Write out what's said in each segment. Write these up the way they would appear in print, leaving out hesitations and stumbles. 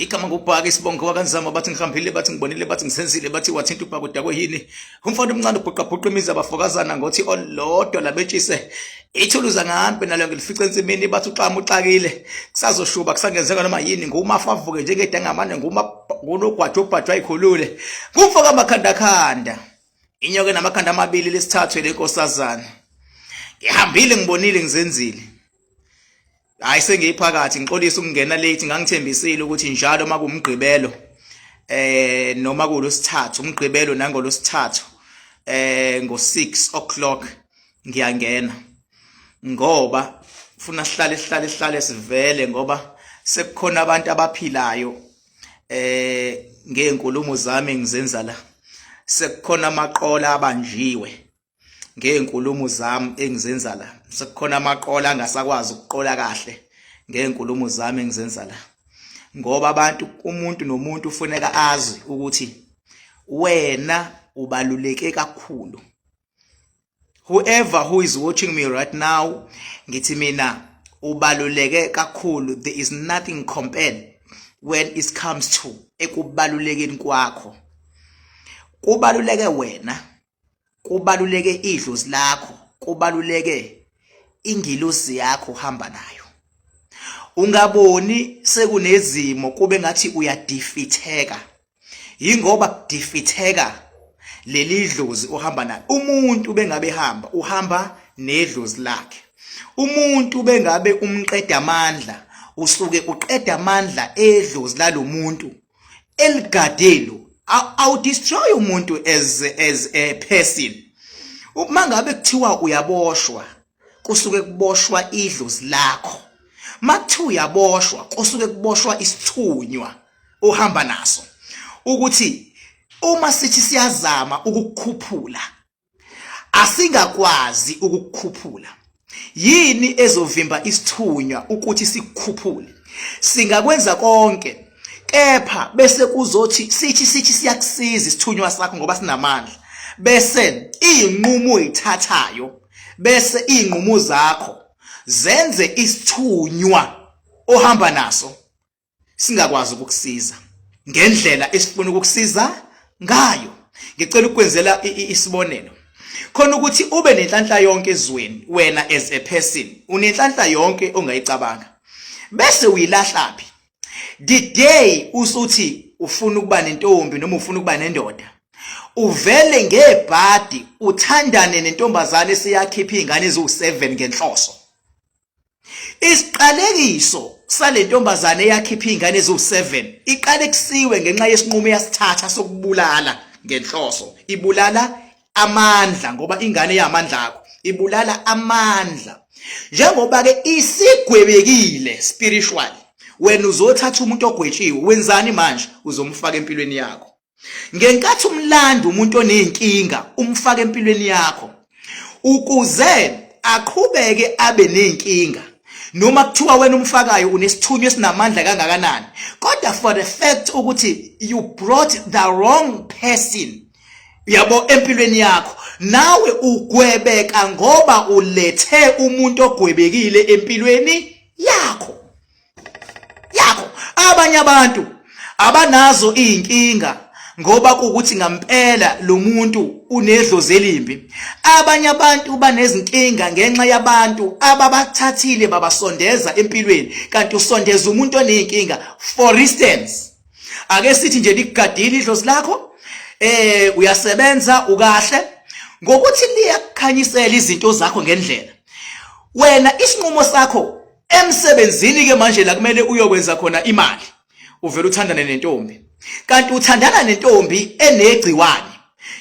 Igama ngubhaka isibongo wakanzama bathi ngihambile bathi ngibonile bathi ngisenzile bathi wathinta ubhaka udakwe yini. Umfana omncane ubhuqabhuqa imizi abafokazana ngothi olodwa labetshise ithuluza ngampe nalo ngilifice ensimini bathi uxama uxakile kusazoshuba kusangenzeka noma yini ngumafa avuke njengedangamane nguma ngunogwaja obhajwa ayikhulule ngumfo kamakhandakhanda inyoka enamakhanda amabili lesithathu lenkosazana ngihambile ngibonile ngizenzile. Hayi, sengiyiphakathi, ngixolisa ukungena late. Ngangithembisile ukuthi njalo uma kuwumgqibelo noma kulosithathu, umgqibelo nangolosithathu ngo 6 o'clock ngiyangena, ngoba funa sihlale sihlale sihlale sivele, ngoba sekukhona abantu abaphilayo ngeenkulumo zami engizenza la. Sekukhona amaqola abanjiwe ngeenkulumo zami engizenza la. Sekukhona amaqola angasakwazi ukuqola kahle ngeenkulumo zami engizenza la, ngoba abantu, umuntu nomuntu ufuneka azi ukuthi wena ubaluleke kakhulu. Whoever who is watching me right now, ngithi mina ubaluleke kakhulu. There is nothing compared when it comes to ekubalulekeni kwakho. Kubaluleke wena, kubaluleke idlozi lakho, kubaluleke ingilosi yakho uhamba nayo. Ungaboni sekunezimo kube ngathi uyadefeateka, yingoba kudefeateka leli dlozi ohamba nalo. Umuntu bengabe hamba, uhamba nedlozi lakhe. Umuntu bengabe umqeda amandla, usuke uqeda amandla edlozi lalomuntu eligadelo. Awu destroy umuntu as a person. Uma ngabe kuthiwa uyaboshwa, kusuke kuboshwa idlozi lakho. Makuthiwa uyaboshwa, kusuke kuboshwa isithunywa ohamba naso, ukuthi uma sithi siyazama ukukukhuphula, asingakwazi ukukukhuphula. Yini ezovimba isithunywa ukuthi sikukhuphule? Singakwenza konke, kepha bese kuzothi sithi siyakusiza isithunywa sakho ngoba sinamandla, bese inqumo oyithathayo, bese inqumo zakho zenze isithunywa ohamba naso singakwazi ukukusiza ngendlela esifuna ukukusiza ngayo. Ngicela ukwenzela isibonelo khona ukuthi ube nenhlanhla yonke ezweni. Wena as a person unenhlanhla yonke ongayicabanga, bese uyilahlaphi? The day usuthi ufuna ukuba nentombi noma ufuna ukuba nendoda, uvele ngebhadi uthandane nentombazane esiyakhipha izingane eziwu7 ngenhloso. Isiqalekiso salentombazane eyakhipha izingane eziwu7 iqalekisiwe ngenxa yesinqumo yasithatha sokubulala ngenhloso. Ibulala amandla, ngoba ingane yamandla akho, ibulala amandla. Njengoba ke isigwebekile spiritually, wena uzothatha umuntu ogwetshiwe, wenzani manje? Uzomfaka empilweni yakho. Ngenkathi umlando umuntu oneyinkinga umfaka empilweni yakho ukuze aqhubeke abe nezinkinga, noma kuthiwa wena umfakayo unesithunywa esinamandla kangakanani, kodwa for the fact ukuthi you brought the wrong person, yabo, empilweni yakho, nawe ugwebeka ngoba ulethe umuntu ogwebekile empilweni yakho. Abanye abantu abanazo izinkinga ngoba kuukuthi ngampela lo muntu unedlozi elimbi. Abanye abantu banezinkinga ngenxa yabantu ababathathile babasondeza empilweni, kanti usondeza umuntu oneyinkinga. For instance, ake sithi nje likugadile idlozi lakho, uyasebenza ukahle ngokuthi liyakukhanyisela izinto zakho ngendlela. Wena isinqumo sakho emsebenzini ke manje la kumele uyokwenza khona imali, uvela uthandane nentombi, kanti uthandana nentombi enegciwane.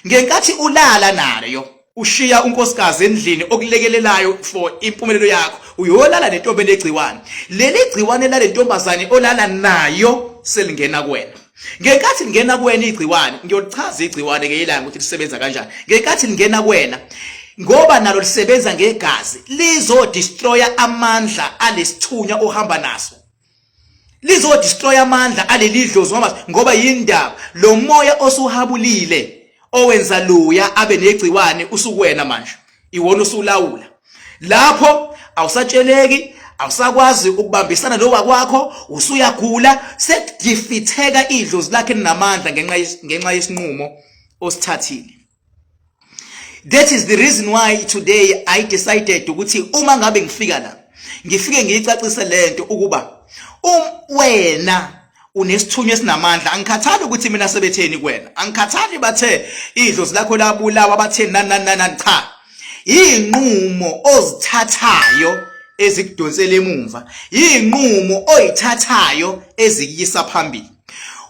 Ngenkathi ulala nayo, ushiya unkosikazi endlini okulekelelayo for impumelelo yakho, uyolala nentombi enegciwane. Leli gciwane lale ntombazane olala nayo selingena kuwena. Ngenkathi lingena kuwena igciwane, ngiyolichaza igciwane ke ilanga ukuthi lisebenza kanjani. Ngenkathi lingena kuwena, ngoba nalo lisebenza ngegazi, lizodestroya amandla alesithunywa ohamba naso, lizodestroya amandla aleli dlozi, ngoba yindaba lo moya osuhabulile owenza luya abe negciwane usukuwena manje, iwona usulawula. Lapho awusatsheleki. Awusakwazi ukubambisana lo wakwakho, usuyagula, sekudifitheka idlozi lakhe linamandla ngenxa yesinqumo osithathile. That is the reason why today I decided ukuthi uma ngabe ngifika la ngifike ngiyicacise lento ukuba wena unesithunywa esinamandla. Angikhathali ukuthi mina sebetheni kuwena, angikhathali bathe idlozi lakho labulawa, batheni nani nani nani, cha, inqumo ozithathayo ezikudonsela emumva, inqumo oyithathayo ezikuyisa phambili.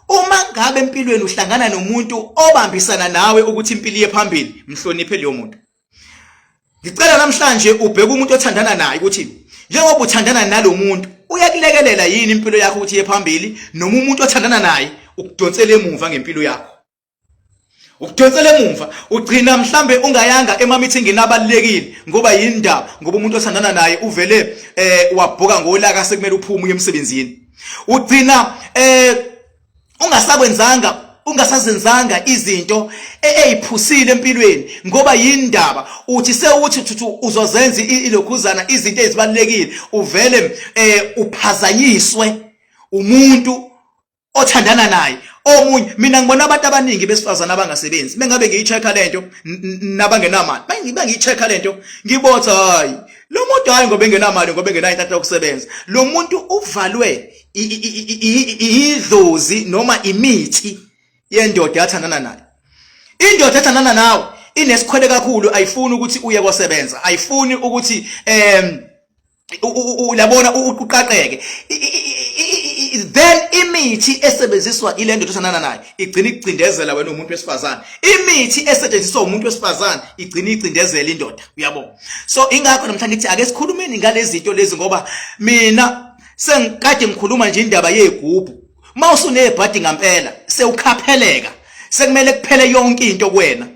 Uma ngabe empilweni uhlangana nomuntu obambisana nawe ukuthi impilo iye phambili, mhloniphe leyo muntu. Ngicela namhlanje ubheke umuntu othandana naye ukuthi njengoba uthandana nalomuntu uyakulekelela yini impilo yakho ukuthi iye phambili, noma umuntu othandana naye ukudonsela emuva ngempilo yakho. Ukudonsela emumva ugcina mhlambe ungayanga ema-meetingini abalulekile ngoba yindaba, ngoba umuntu othandana naye uvele wabhoka ngolaka, sekumele uphume uye emsebenzini. Ugcina ungasakwenzanga, ungasazenzanga izinto eziphusile empilweni ngoba yindaba uthi sewuthi thuthu uzozenza ilokhuzana izinto ezibalulekile, uvele uphazanyiswe umuntu othandana naye omunye. Mina ngibona abantu abaningi besifazana abangasebenzi, mengabe ngiyi-check-a lento nabangenamali, bengiyi-check-a lento ngibotha, hayi lo muntu, hayi ngoba engenamali, ngoba engenayo inhlanhla yokusebenza, lo muntu uvalwe idlozi noma imithi yendoda yathandana nayo. Indoda ethandana nawe inesikhwele kakhulu, ayifuni ukuthi uye kosebenza, ayifuni ukuthi uyabona uqaqeke. Then imithi esebenziswa ile ndoda othandana nayo igcina ikucindezela wena umuntu wesifazane, imithi esetshenziswa umuntu wesifazane igcina icindezela indoda, uyabo. So ingakho namhlanje ngithi ake sikhulumeni ngalezi zinto lezi, ngoba mina sengikade ngikhuluma nje indaba yegubhu. Uma usunebhadi ngampela sewukhapheleka, sekumele kuphele yonke into kuwena.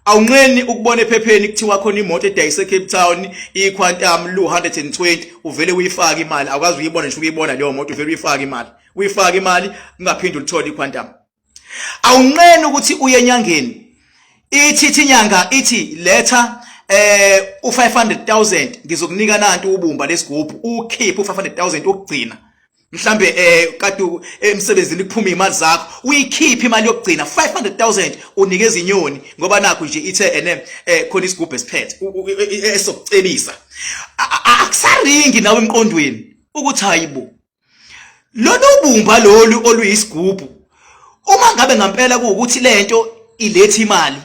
Awunqeni ukubona ephepheni kuthiwa khona imoto edayise eCape Town, iQuantum lu 120, uvele uyifake imali, awukazi uyibona nje ukuyibona leyo moto, uvele uyifake imali, uyifake imali, ungaphinde ulithole iQuantum. Awunqeni ukuthi uye enyangeni, ithi inyanga ithi letha u500000 ngizokunika nanti ubumba lesigubhu, ukhiphe u500000 ukugcina mhlambe kade emsebenzini kuphuma imali zakho, uyikhiphe imali yokugcina 500000 unikeza inyoni ngoba nakho nje ithe ene khona isigubhu esiphethe esokucebisa. Akusaringi nawe emqondweni ukuthi hayibo lolu bumba lolu oluyisigubhu, uma ngabe ngampela kuwukuthi lento iletha imali,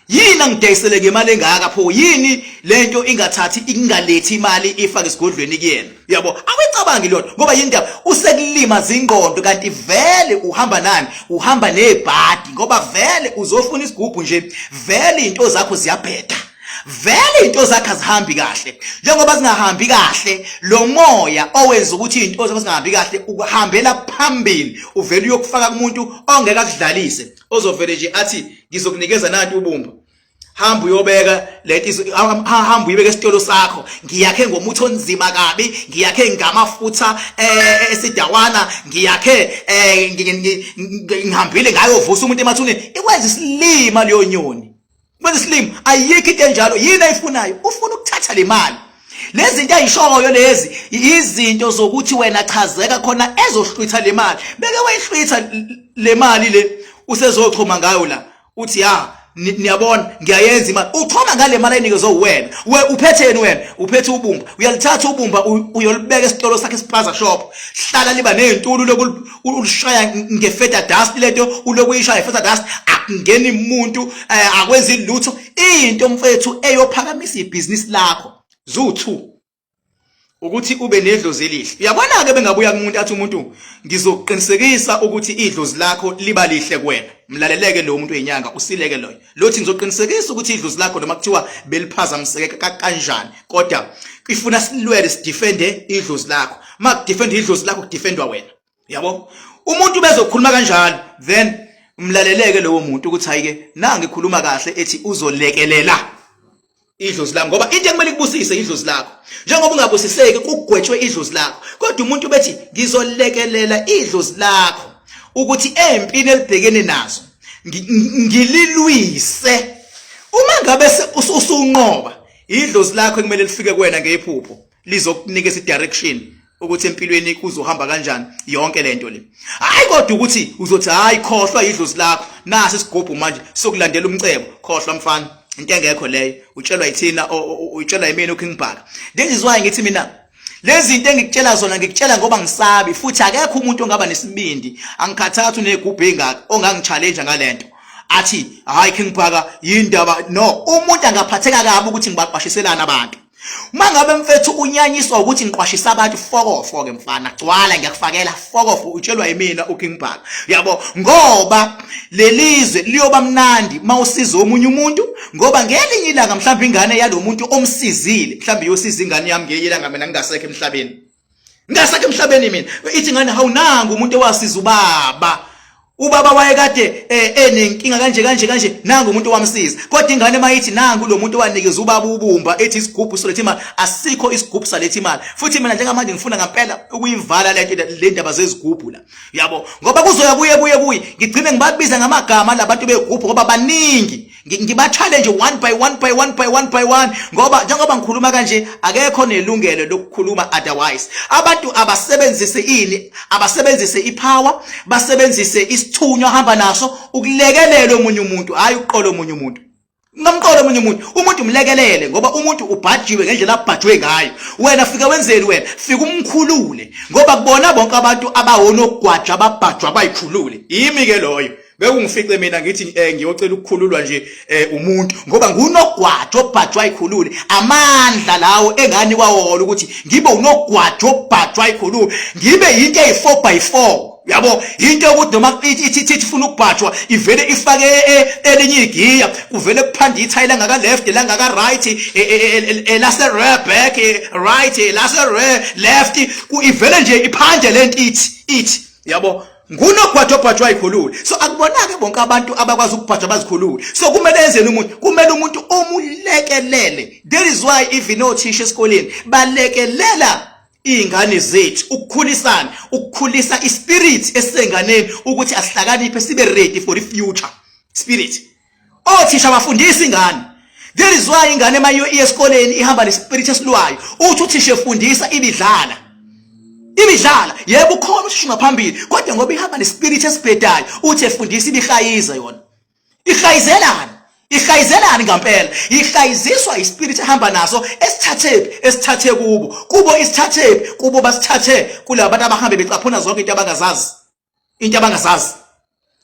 yini angidayisele ngemali engaka pho? Yini lento ingathathi ingalethi imali ifake esigodlweni kuyena? Uyabo, awuyicabangi lona ngoba yindaba usekulima zingqondo, kanti vele uhamba nani? Uhamba nebhadi, ngoba vele uzofuna isigubhu nje, vele into zakho ziyabheda, vele into zakhe azihambi kahle. Njengoba zingahambi kahle, lo moya owenza ukuthi izinto zakho zingahambi kahle ukuhambela phambili uvele uyokufaka kumuntu ongeke akudlalise, ozovele nje athi ngizokunikeza nanti ubumba, hamba uyobeka lento, hamba uyibeke esitolo sakho, ngiyakhe ngomuthi onzima kabi, ngiyakhe ngamafutha esidawana, ngiyakhe ngihambile ngayovusa umuntu emathuneni. Ikwenza isilima leyo nyoni, kwenza isilima. Ayikho into enjalo. Yini ayifunayo? Ufuna ukuthatha le mali. Lezi zinto ayishoyo lezi izinto zokuthi wena chazeka khona ezohlwitha le mali, beke wayihlwitha le mali le, usezochoma ngayo la, uthi ya niyabona ngiyayenza imali. Uchoma ngale mali ayinikezwe uwena. We uphetheni wena? Uphethe ubumba, uyalithatha ubumba uyolibeka esitolo sakhe, ispaza shop, hlala liba nezintulu loku ulishaya ngefeta dust, lento uloku uyishaya ngefeta dust, akungeni umuntu, akwenzi lutho. Into mfethu eyophakamisa ibhizinisi lakho zu2 ukuthi ube nedlozi elihle. Uyabona ke, bengabuya kumuntu athi umuntu ngizoqinisekisa ukuthi idlozi lakho liba lihle kuwena, mlaleleke lo muntu wenyanga, usileke loyo lothi ngizoqinisekisa ukuthi idlozi lakho noma kuthiwa beliphazamiseke kanjani, kodwa ifuna silwele sidefende idlozi lakho. Makudefend idlozi lakho, kudefendwa wena, yabo. Umuntu bezokhuluma kanjalo, then mlaleleke lowo muntu ukuthi hayi ke nangi khuluma kahle, ethi uzolekelela idlozi lami, ngoba into ekumele ikubusise idlozi lakho. Njengoba ungabusiseki kugwetshwe idlozi lakho, kodwa umuntu bethi ngizolekelela idlozi lakho ukuthi empini elibhekene nazo ngililwise, uma ngabe usunqoba, idlozi lakho ekumele lifike kuwena ngephupho. Lizokunikeza i-direction ukuthi empilweni kuzohamba kanjani yonke lento le. Hayi kodwa ukuthi uzothi hayi khohlwa idlozi lakho, nasi isigubhu manje sokulandela umcebo. Khohlwa mfana, into engekho leyo. Utshelwa yithina, utshelwa yimina uKing Bhaka. This is why ngithi mina lezi zinto engikutshela zona ngikutshela ngoba ngisabi, futhi akekho umuntu ongaba nesibindi, angikhathathi unegubhu engaka, ongangi-challenge ngalento athi hayi King Bhaka yindaba. No, umuntu angaphatheka kabi ukuthi ngibaqwashiselana abantu. Uma ngabe mfethu unyanyiswa ukuthi ngiqwashisa abantu, fokofo ke mfana, gcwala ngiyakufakela fokofo, utshelwa yimina uKing Bhaka, yabo. Ngoba lelizwe liyoba mnandi mawusiza omunye umuntu, ngoba ngelinye ilanga mhlawumbe ingane yalomuntu omsizile mhlawumbe iyosiza ingane yami ngelinye ilanga mina ngingasekho emhlabeni, ngingasekho emhlabeni mina, ithi ingane hawunanga umuntu owasiza ubaba, ubaba wayekade enenkinga kanje kanje kanje, nangu umuntu owamsiza. Kodwa ingane mayithi nangu lo muntu owanikeza ubaba ubumba, ethi isigubhu soletha imali, asikho isigubhu saletha imali. Futhi mina njengamanje ngifuna ngempela ukuyivala le ndaba zezigubhu la, yabo, ngoba kuzoya kuye kuye kuye ngigcine ngibabiza ngamagama labantu begubhu, ngoba baningi. Ngiba-challenge one by one by one by one by one, ngoba njengoba ngikhuluma kanje akekho nelungelo lokukhuluma otherwise. Abantu abasebenzise ini? Abasebenzise ipower, basebenzise isithunywa hamba naso ukulekelela omunye umuntu, hayi ukuqola omunye umuntu. Ungamqola omunye umuntu, umuntu umlekelele, ngoba umuntu ubhajiwe ngendlela abhajwe ngayo. Wena fika wenzeni? Wena fika umkhulule, ngoba kubona bonke abantu abawonogwaja ababhajwa bayikhulule. Yimi ke loyo, bekungifice mina ngithi ngiyocela ukukhululwa nje umuntu, ngoba ngunogwaja obhajwa ikhulule. Amandla lawo enganikwa wona ukuthi ngibe unogwaja obhajwa ikhulule, ngibe into eyi-4 by 4, yabo, into yokuthi noma ithi ithi ifuna ukubhajwa ivele ifake elinye igiya, kuvele kuphanda ithayi langaka left, langaka right, elase rear back right, elase rear left, ivele nje iphande lento ithi ithi, yabo, ngunogwaja obhajwa ayikhulule. So akubonake bonke abantu abakwazi ukubhajwa bazikhulule. So kumele enzeni umuntu? Kumele umuntu omulekelele. That is why even othisha esikoleni balekelela iy'ngane zethu ukukhulisana, ukukhulisa ispirit esisenganeni ukuthi asihlakaniphe, sibe ready for the future spirit. Othisha bafundisa ingane. There is why ingane uma iye esikoleni ihamba nespirit esilwayo. Uthi uthisha efundisa ibidlala, ibidlala. Yebo, ukhona uthisha ngaphambili, kodwa ngoba ihamba nespirit esibhedayo, uthi efundisa ibihayiza yona. Ihayizelana, ihayizelani ngampela? Ihayiziswa ispirit ehamba naso. Esithathephi? Esithathe kubo. Kubo isithathephi? Kubo basithathe kulabantu abahambe becaphuna zonke into abangazazi, into abangazazi,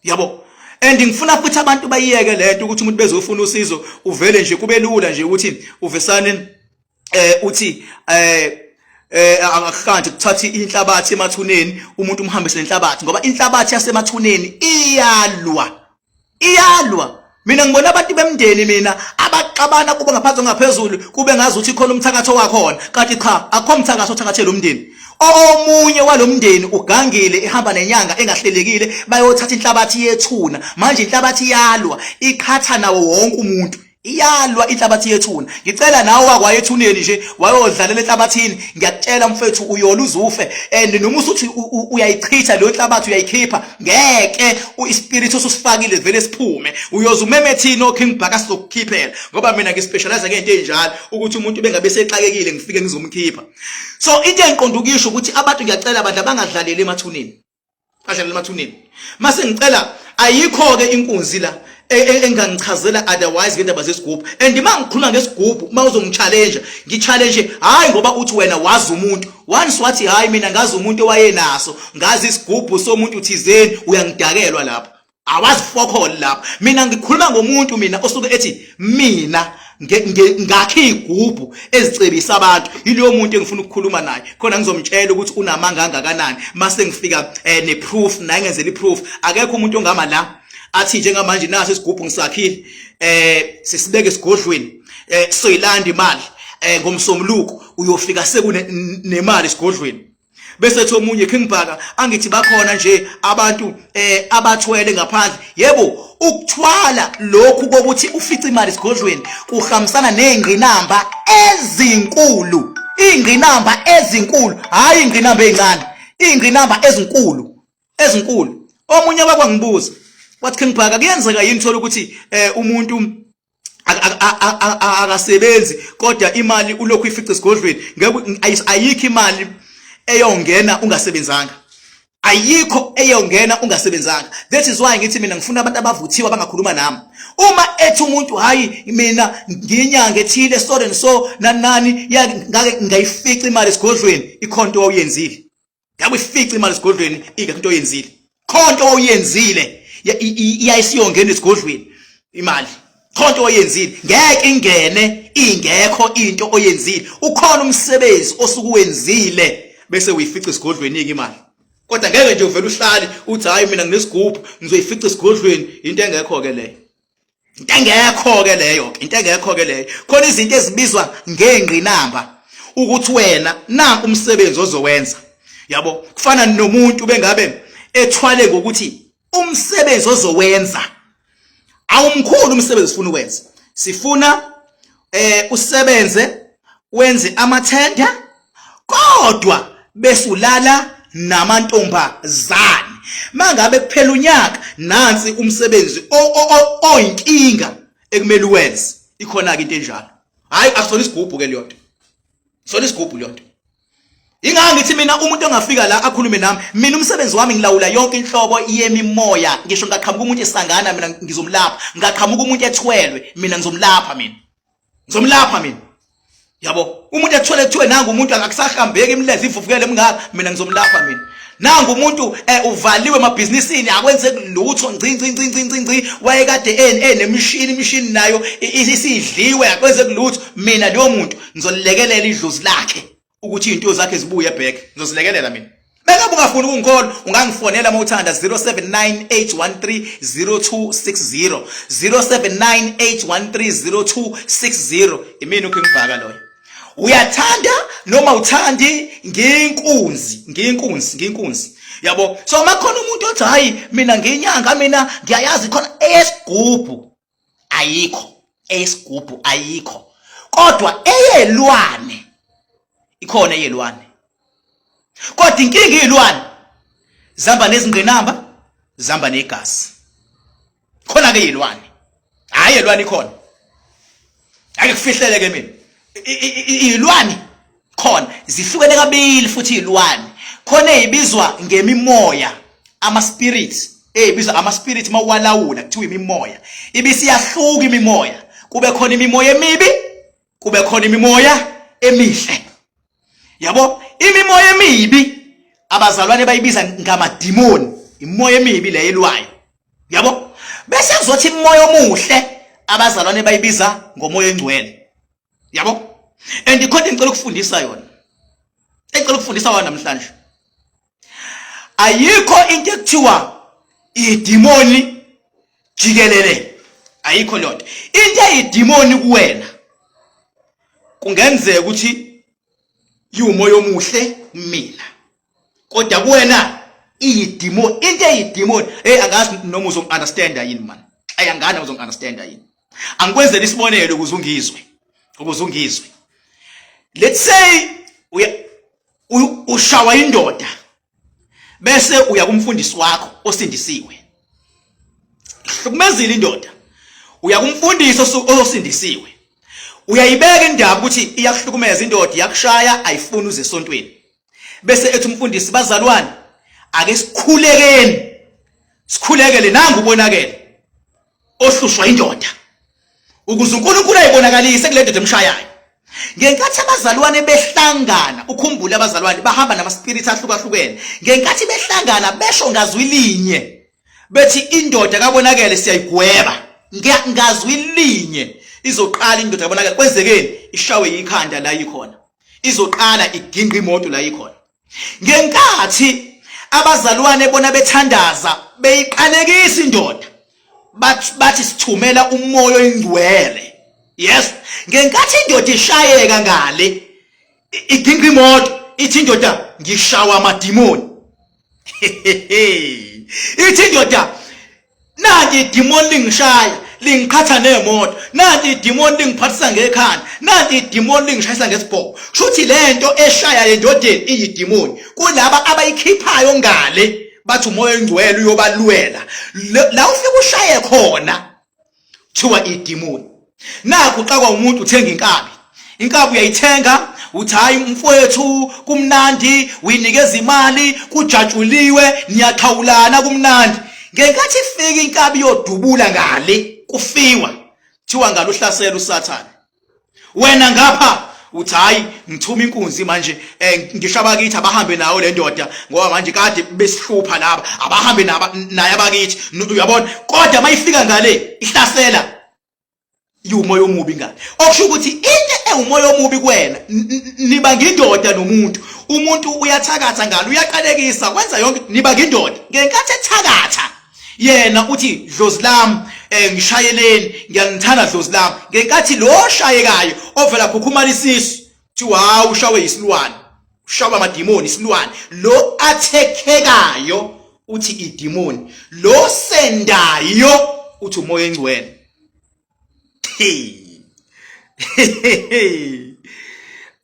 yabo. And ngifuna futhi abantu bayiyeke lento ukuthi umuntu bezofuna usizo uvele nje kube lula nje ukuthi uvesane uthi akukanti kuthatha inhlabathi emathuneni, umuntu umhambise nenhlabathi, ngoba inhlabathi yasemathuneni iyalwa, iyalwa. Mina ngibona abantu bemndeni mina abaxabana kuba ngaphansi ngaphezulu, kube ngazi ukuthi khona umthakatho wakhona, kanti cha, akukho umthakatho othakathele umndeni. Omunye walomndeni ugangile, ihamba nenyanga engahlelekile, bayothatha inhlabathi yethuna. Manje inhlabathi iyalwa, iqhatha nawo wonke umuntu, iyalwa inhlabathi yethuna. Ngicela nawe wakwaye ethuneni nje wayodlalela enhlabathini, ngiyakutshela mfethu, uyola uzufe. And noma usuthi uyayichitha leyo nhlabathi, uyayikhipha, ngeke, ispirit osusifakile vele siphume. Uyoze umeme thina oKing Bhaka sizokukhiphela, ngoba mina ngispecialize ngento enjalo, ukuthi umuntu bengabe sexakekile ngifike ngizomkhipha. So into engiqonda ukisho ukuthi abantu, ngiyacela bandla, bangadlaleli emathuneni, badlalela emathuneni. Mase ngicela, ayikho ke inkunzi la engangichazela otherwise ngendaba zesigubhu. And uma ngikhuluma ngesigubhu, uma uzongi-challenge, ngi-challenge hayi ngoba uthi wena wazi umuntu. Once wathi hayi mina ngazi umuntu owayenaso, ngazi isigubhu somuntu thizeni, uyangidakelwa lapho, awazi fokhol lapho. Mina ngikhuluma ngomuntu mina osuke ethi mina ngakhe igubhu ezicebisa abantu. Yileyo muntu engifuna ukukhuluma naye khona, ngizomtshela ukuthi unamanga angakanani mase ngifika ne-proof naye ngenzela i-proof. Akekho umuntu ongama la athi njengamanje naso isigubhu ngisakhile, sisibeke esigodlweni, soyilanda imali ngomsombuluko, uyofika sekune nemali esigodlweni. Bese ethi omunye, King Bhaka, angithi bakhona nje abantu abathwele ngaphandle. Yebo, ukuthwala lokhu kokuthi ufice imali esigodlweni kuhambisana nezingqinamba ezinkulu, ingqinamba ezinkulu, hayi ingqinamba ezincane, ingqinamba ezinkulu, ezinkulu. Omunye wakwangibuza wathi, King Bhaka, kuyenzeka yini thola ukuthi umuntu Akasebenzi, kodwa imali ulokhu ifica esigodlweni. Ngeke, ayikho imali eyongena ungasebenzanga, ayikho eyongena ungasebenzanga. That is why ngithi mina ngifuna abantu abavuthiwe abangakhuluma nami. Uma ethi umuntu, "Hayi, mina ngiyinyanga ethile, so and so, nani nani, ngake ngayifica imali esigodlweni," ikhona into owuyenzile. Ngabe ifica imali esigodlweni, ingekho into oyenzile. Khona into oyenzile, iyayisiyongena esigodlweni imali. Khona into oyenzile, ngeke ingene ingekho into oyenzile. Ukhona umsebenzi osuke uwenzile bese uyifica esigodlweni imali. Kodwa ngeke nje uvele uhlale uthi, "Hayi, mina nginesigubhu, ngizoyifica esigodlweni." Into engekho ke leyo, into engekho ke leyo, into engekho ke leyo. Khona izinto ezibizwa ngengqinamba ukuthi wena nanku umsebenzi ozowenza, yabo. Kufana nomuntu bengabe ethwale ngokuthi umsebenzi ozowenza awumkhulu, umsebenzi ufuna ukwenza, sifuna usebenze wenze amathenda, kodwa bese ulala namantombazane. Mangabe kuphela unyaka, nansi umsebenzi oyinkinga ekumele uwenze. Ikhona ke into enjalo. Hayi, akusona isigubhu ke leyo nto, sona isigubhu leyo nto. Ingaka ngithi mina umuntu ongafika la akhulume nami, mina umsebenzi wami ngilawula yonke inhlobo yemimoya. Ngisho ngaqhamuka umuntu esangana, mina ngizomlapha. Ngaqhamuka umuntu ethwelwe, mina ngizomlapha, mina ngizomlapha mina, yabo. Umuntu ethwele, kuthiwe nangu umuntu akakusahambeki, imilenze ivuvukele emngaka, mina ngizomlapha mina. Nangu umuntu uvaliwe emabhizinisini, akwenzeki lutho, ngci ngci ngci ngci ngci ngci, wayekade enemishini, imishini nayo isidliwe, akwenzeki lutho, mina leyo muntu ngizolekelela idlozi lakhe ukuthi izinto zakhe zibuye back. Ngizozilekelela mina. Bengabe ungafuni ukungikholwa, ungangifonela uma uthanda, 0798130260, 0798130260. Imini uKing Bhaka loyo. Uyathanda noma uthandi, ngiyinkunzi, ngiyinkunzi, ngiyinkunzi, yabo. So makhona umuntu othi, "Hayi, mina ngiyinyanga, mina ngiyayazi khona eyesigubhu," ayikho eyesigubhu, ayikho. Kodwa eyelwane ikhona, eyelwane. Kodwa inkinga, izilwane zihamba nezingqinamba, zihamba negazi. Khona ke yilwane, hayi, yelwane ikhona. Ake kufihlele ke mina, izilwane khona zihlukene kabili futhi. Izilwane khona ezibizwa ngemimoya, ama spirits, ezibizwa ama spirits, mawalawula kuthiwa imimoya. Ibisiyahluka imimoya, kube khona imimoya emibi, kube khona imimoya emihle, yabo. Imimoya emibi abazalwane bayibiza ngamadimoni, imoya emibi leyo elwayo, yabo. Bese kuzothi imoya omuhle abazalwane bayibiza ngomoya engcwele, yabo. And ikhona ngicela ukufundisa yona, engicela ukufundisa wona namhlanje. Ayikho into ekuthiwa idimoni jikelele, ayikho leyo nto. Into eyidimoni kuwena kungenzeka ukuthi iwumoya omuhle mina, kodwa kuwena iyidimoni. Into eyidimoni, hey, angazi noma uzongi-understanda yini man. Ayangana, uzongi-understanda yini? Angikwenzele isibonelo ukuze ungizwe, ukuze ungizwe. Let's say uya ushawa indoda, bese uya kumfundisi wakho osindisiwe. Hlukumezile indoda, uya kumfundisi osindisiwe, uyayibeka indaba ukuthi iyakuhlukumeza indoda, iyakushaya, ayifuni uze esontweni. Bese ethi umfundisi, "Bazalwane, ake sikhulekeni, sikhulekele nangu ubonakele ohlushwa indoda, ukuze uNkulunkulu ayibonakalise kule ndoda emshayayo." Ngenkathi abazalwane behlangana, ukhumbule abazalwane bahamba nama-spirit ahlukahlukene, ngenkathi behlangana besho ngazwi linye bethi indoda kabonakele siyayigweba, ngazwi linye izoqala indoda kabonakele kwenzekeni? Ishawe ikhanda la ikhona, izoqala iginqa imoto la ikhona. Ngenkathi abazalwane bona bethandaza beyiqalekisa indoda, bathi sithumela umoya oyingcwele, yes, ngenkathi indoda ishayeka ngale, iginqa imoto, ithi indoda, "Ngishawa amadimoni." Ithi indoda, "Nanti idimoni lingishaya, lingiqhatha nemoto. Nanti idimoni lingiphathisa ngekhanda. Nanti idimoni lingishayisa ngesibhobo." Shuthi lento eshaya endodeni iyidimoni. Kulaba abayikhiphayo ngale bathi umoya oyingcwele uyobalwela, la ufike ushaye khona kuthiwa idimoni. Nakhu uxakwa umuntu uthenga inkabi. Inkabi uyayithenga uthi hayi mfowethu kumnandi uyinikeza imali kujatshuliwe niyaxhawulana kumnandi. Ngenkathi ifika inkabi yodubula ngale kufiwa kuthiwa ngalo uhlasela uSathane. Wena ngapha uthi hayi ngithuma inkunzi manje eh ngisho abakithi abahambe nayo le ndoda ngoba manje kade besihlupha laba abahambe naba naye abakithi uyabona kodwa mayifika ngale ihlasela iwumoya omubi ngale okusho ukuthi into ewumoya omubi kuwena niba ngindoda nomuntu umuntu uyathakatha ngalo uyaqalekisa wenza yonke niba ngindoda ngenkathi ethakatha yena uthi dlozi lami eh ngishayeleni ngiyanithanda dlozi lami ngenkathi lo shayekayo ovela khukhumala isisu kuthiwa hawu ushawe isilwane ushawa amadimoni isilwane lo athekhekayo uthi idimoni lo sendayo uthi umoya engcwele hey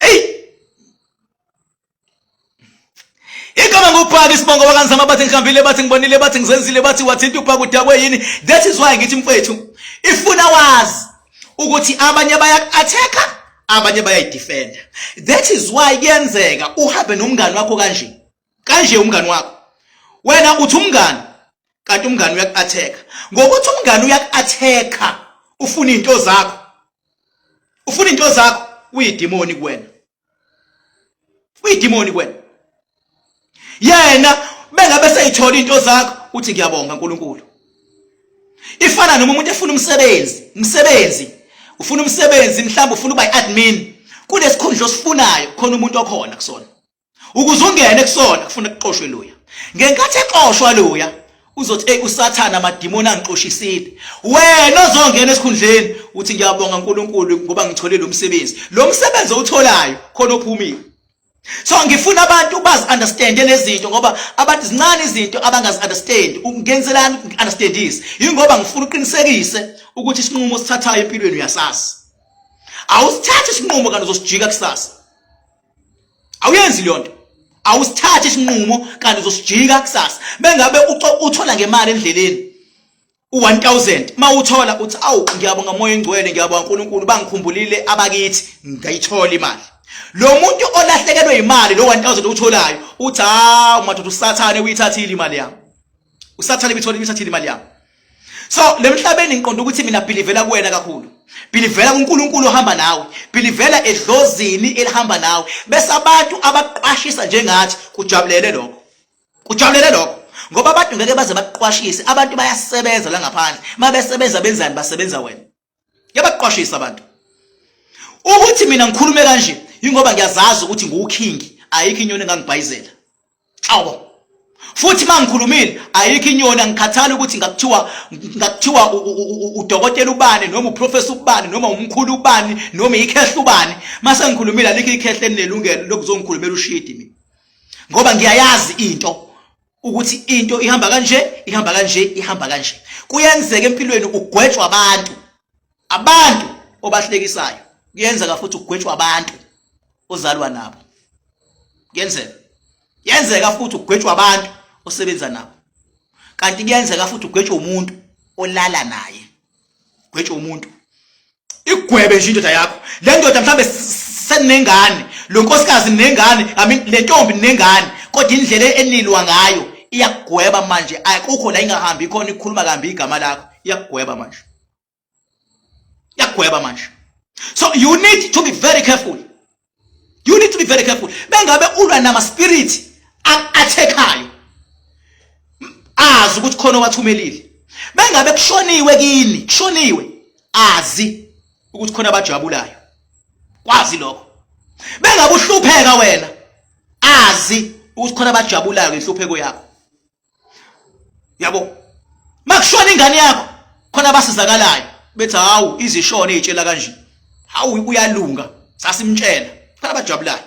hey. Igama ngubhaka isibongo wakanzama bathi ngihambile bathi ngibonile bathi ngizenzile bathi wathinta ubhaka udakwe yini. That is why ngithi mfethu ifuna wazi ukuthi abanye bayaku-attack-a abanye bayayidefenda. That is why kuyenzeka uhambe nomngani wakho kanje kanje umngani wakho wena uthi umngani kanti umngani uyaku-attack-a ngokuthi umngani uyaku-attack-a ufuna into zakho ufuna into zakho uyidimoni kuwena uyidimoni kuwena yena bengabe seyithola into zakho uthi ngiyabonga uNkulunkulu ifana noma umuntu efuna umsebenzi umsebenzi ufuna umsebenzi mhlawumbe ufuna uba i-admin kulesikhundla osifunayo khona umuntu okhona kusona ukuze ungene kusona kufuna kuxoshwe loya ngenkathi exoshwa loya uzothi hey usathana amadimoni angixoshisile wena ozongena esikhundleni uthi ngiyabonga uNkulunkulu ngoba ngithole lo msebenzi lo msebenzi owutholayo khona ophumile so ngifuna abantu bazi understand lezinto ngoba abantu zincane izinto abangazi understand ungenzelani understandise yingoba ngifuna uqinisekise ukuthi isinqumo osithathayo empilweni uyasazi awusithathi isinqumo kanti uzosijika kusasa awuyenzi leyo nto awusithathi isinqumo kanti uzosijika kusasa bengabe uthola ngemali endleleni u1000 mawuthola uthi awu ngiyabonga moya engcwele ngiyabonga uNkulunkulu bangikhumbulile abakithi ngayithola imali lo muntu olahlekelwe imali lo 1000 utholayo uthi hawu madoda usathane uyithathile imali yami usathane ibithole ibithathile imali yami so lemhlabeni ngiqonda ukuthi mina bhilivela kuwena kakhulu bhilivela kuNkulunkulu ohamba nawe bhilivela edlozini elihamba nawe bese abantu abaqwashisa njengathi kujabulele lokho kujabulele lokho ngoba abantu ngeke baze baqwashise abantu bayasebenza la ngaphandle mabesebenza benzani basebenza wena Ngiyabaqwashisa abantu. Ukuthi mina ngikhulume kanje ingoba ngiyazazi ukuthi ngiwuking ayikho inyoni engangibhayizela. Xawo. Futhi mangikhulumile ayikho inyoni angikhathali ukuthi ngakuthiwa ngakuthiwa udokotela ubani noma uprofessor ubani noma umkhulu ubani noma ikhehla ubani mase ngikhulumile alikho ikhehla elinelungelo lokuzongikhulumela ushidi mina ngoba ngiyayazi into ukuthi into ihamba kanje ihamba kanje ihamba kanje kuyenzeka empilweni ugwetshwa abantu abantu obahlekisayo kuyenzeka futhi ugwetshwa abantu ozalwa nabo kuyenzeka yenzeka futhi ugwetshwa abantu osebenza nabo kanti kuyenzeka futhi ugwetshwa umuntu olala naye gwetshwa umuntu igwebe nje indoda yakho le ndoda mhlambe senengane lo nkosikazi nengane i mean le ntombi nengane kodwa indlela enilwa ngayo iyakugweba manje akukho la ingahambi khona ikhuluma kambi igama lakho iyakugweba manje iyakugweba manje so you need to be very careful you need to be very careful bengabe ulwa nama spirit athekhayo azi ukuthi khona owathumelile bengabe kushoniwe kini kushoniwe azi ukuthi khona abajabulayo kwazi lokho bengabe uhlupheka wena azi ukuthi khona abajabulayo ngenhlupheko yakho yabo makushona ingane yakho khona abasizakalayo bethi hawu izishone izitshela kanje hawu uyalunga sasimtshela khona abajabulayo